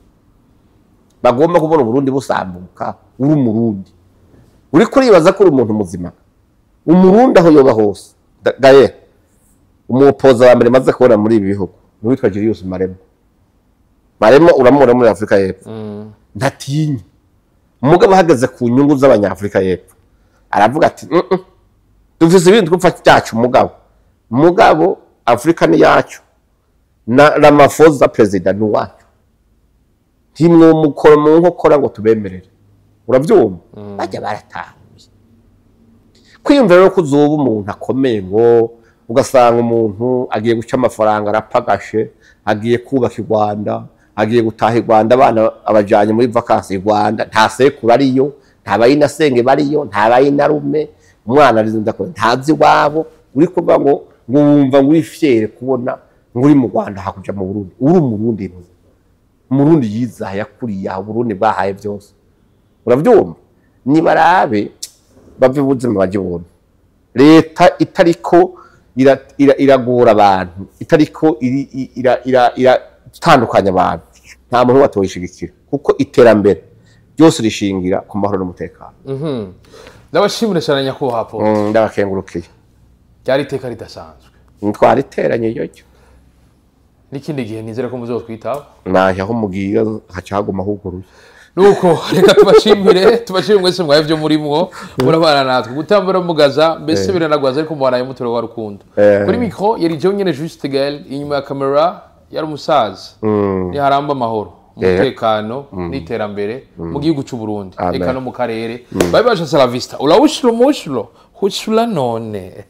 bagomba kubona Uburundi busambuka? Uri Umurundi, uriko uribaza ko uri umuntu muzima? Umurundi aho yoba hose, gaye umupoza wa mbere maze kubona muri ibi bihugu ni uwitwa Julius Malema. Malema uramubona muri Afurika y'Epfo, ntatinya. Umugabo ahagaze ku nyungu z'Abanyafurika y'Epfo aravuga ati: Dufise ibindi twupfa byacu, mugabo Afurika ni yacu, na Ramaphosa perezida ni uwacu, ntimwomukora mu nkokora ngo tubemerere." Uravyumva, bajya baratahuye kwiyumvira rero ko uzoba umuntu akomeye, ngo ugasanga umuntu agiye guca amafaranga, arapagashe, agiye kubaka i Rwanda, agiye gutaha i Rwanda, abana abajanye muri vacances i Rwanda, nta sekuru ariyo, nta bayinasenge bariyo, nta bayinarume, umwana arizinda ko ntazi iwabo. Uri kuvuga ngo wumva ngo uri fier kubona ngo uri mu Rwanda hakuja mu Burundi. Uri Umurundi muzima, Umurundi yizaha, yakuriye aho Burundi bwahaye byose. Uravyumva, nibarabe bave ubuzima baje ubuntu. Leta itariko iragora abantu, itariko iratandukanya abantu, nta muntu watoyishigikira, kuko iterambere ryose rishingira ku mahoro n'umutekano. Ndabashimire cyane, nyakubahwa Paul. Ndabakengurukiye. Ryari iteka ridasanzwe. Twariteranye yoyo. N'ikindi gihe nizere ko muzotwitaba. Naje aho mugiye haca haguma huguruye. Nuko reka tubashimire mwese mwaye byo murimwo murabana natwe gutambura mugaza, mbese biranagwaza, ariko mubanaye mutore wa rukundo. Kuri micro yari jewe nyene Juste Gael, inyuma ya kamera yari umusaza. Niharamba amahoro, umutekano n'iterambere mu gihugu cy'u Burundi. Amen. Eka no mu karere. Bye bye, la vista, ulawushilo mushilo hushula none.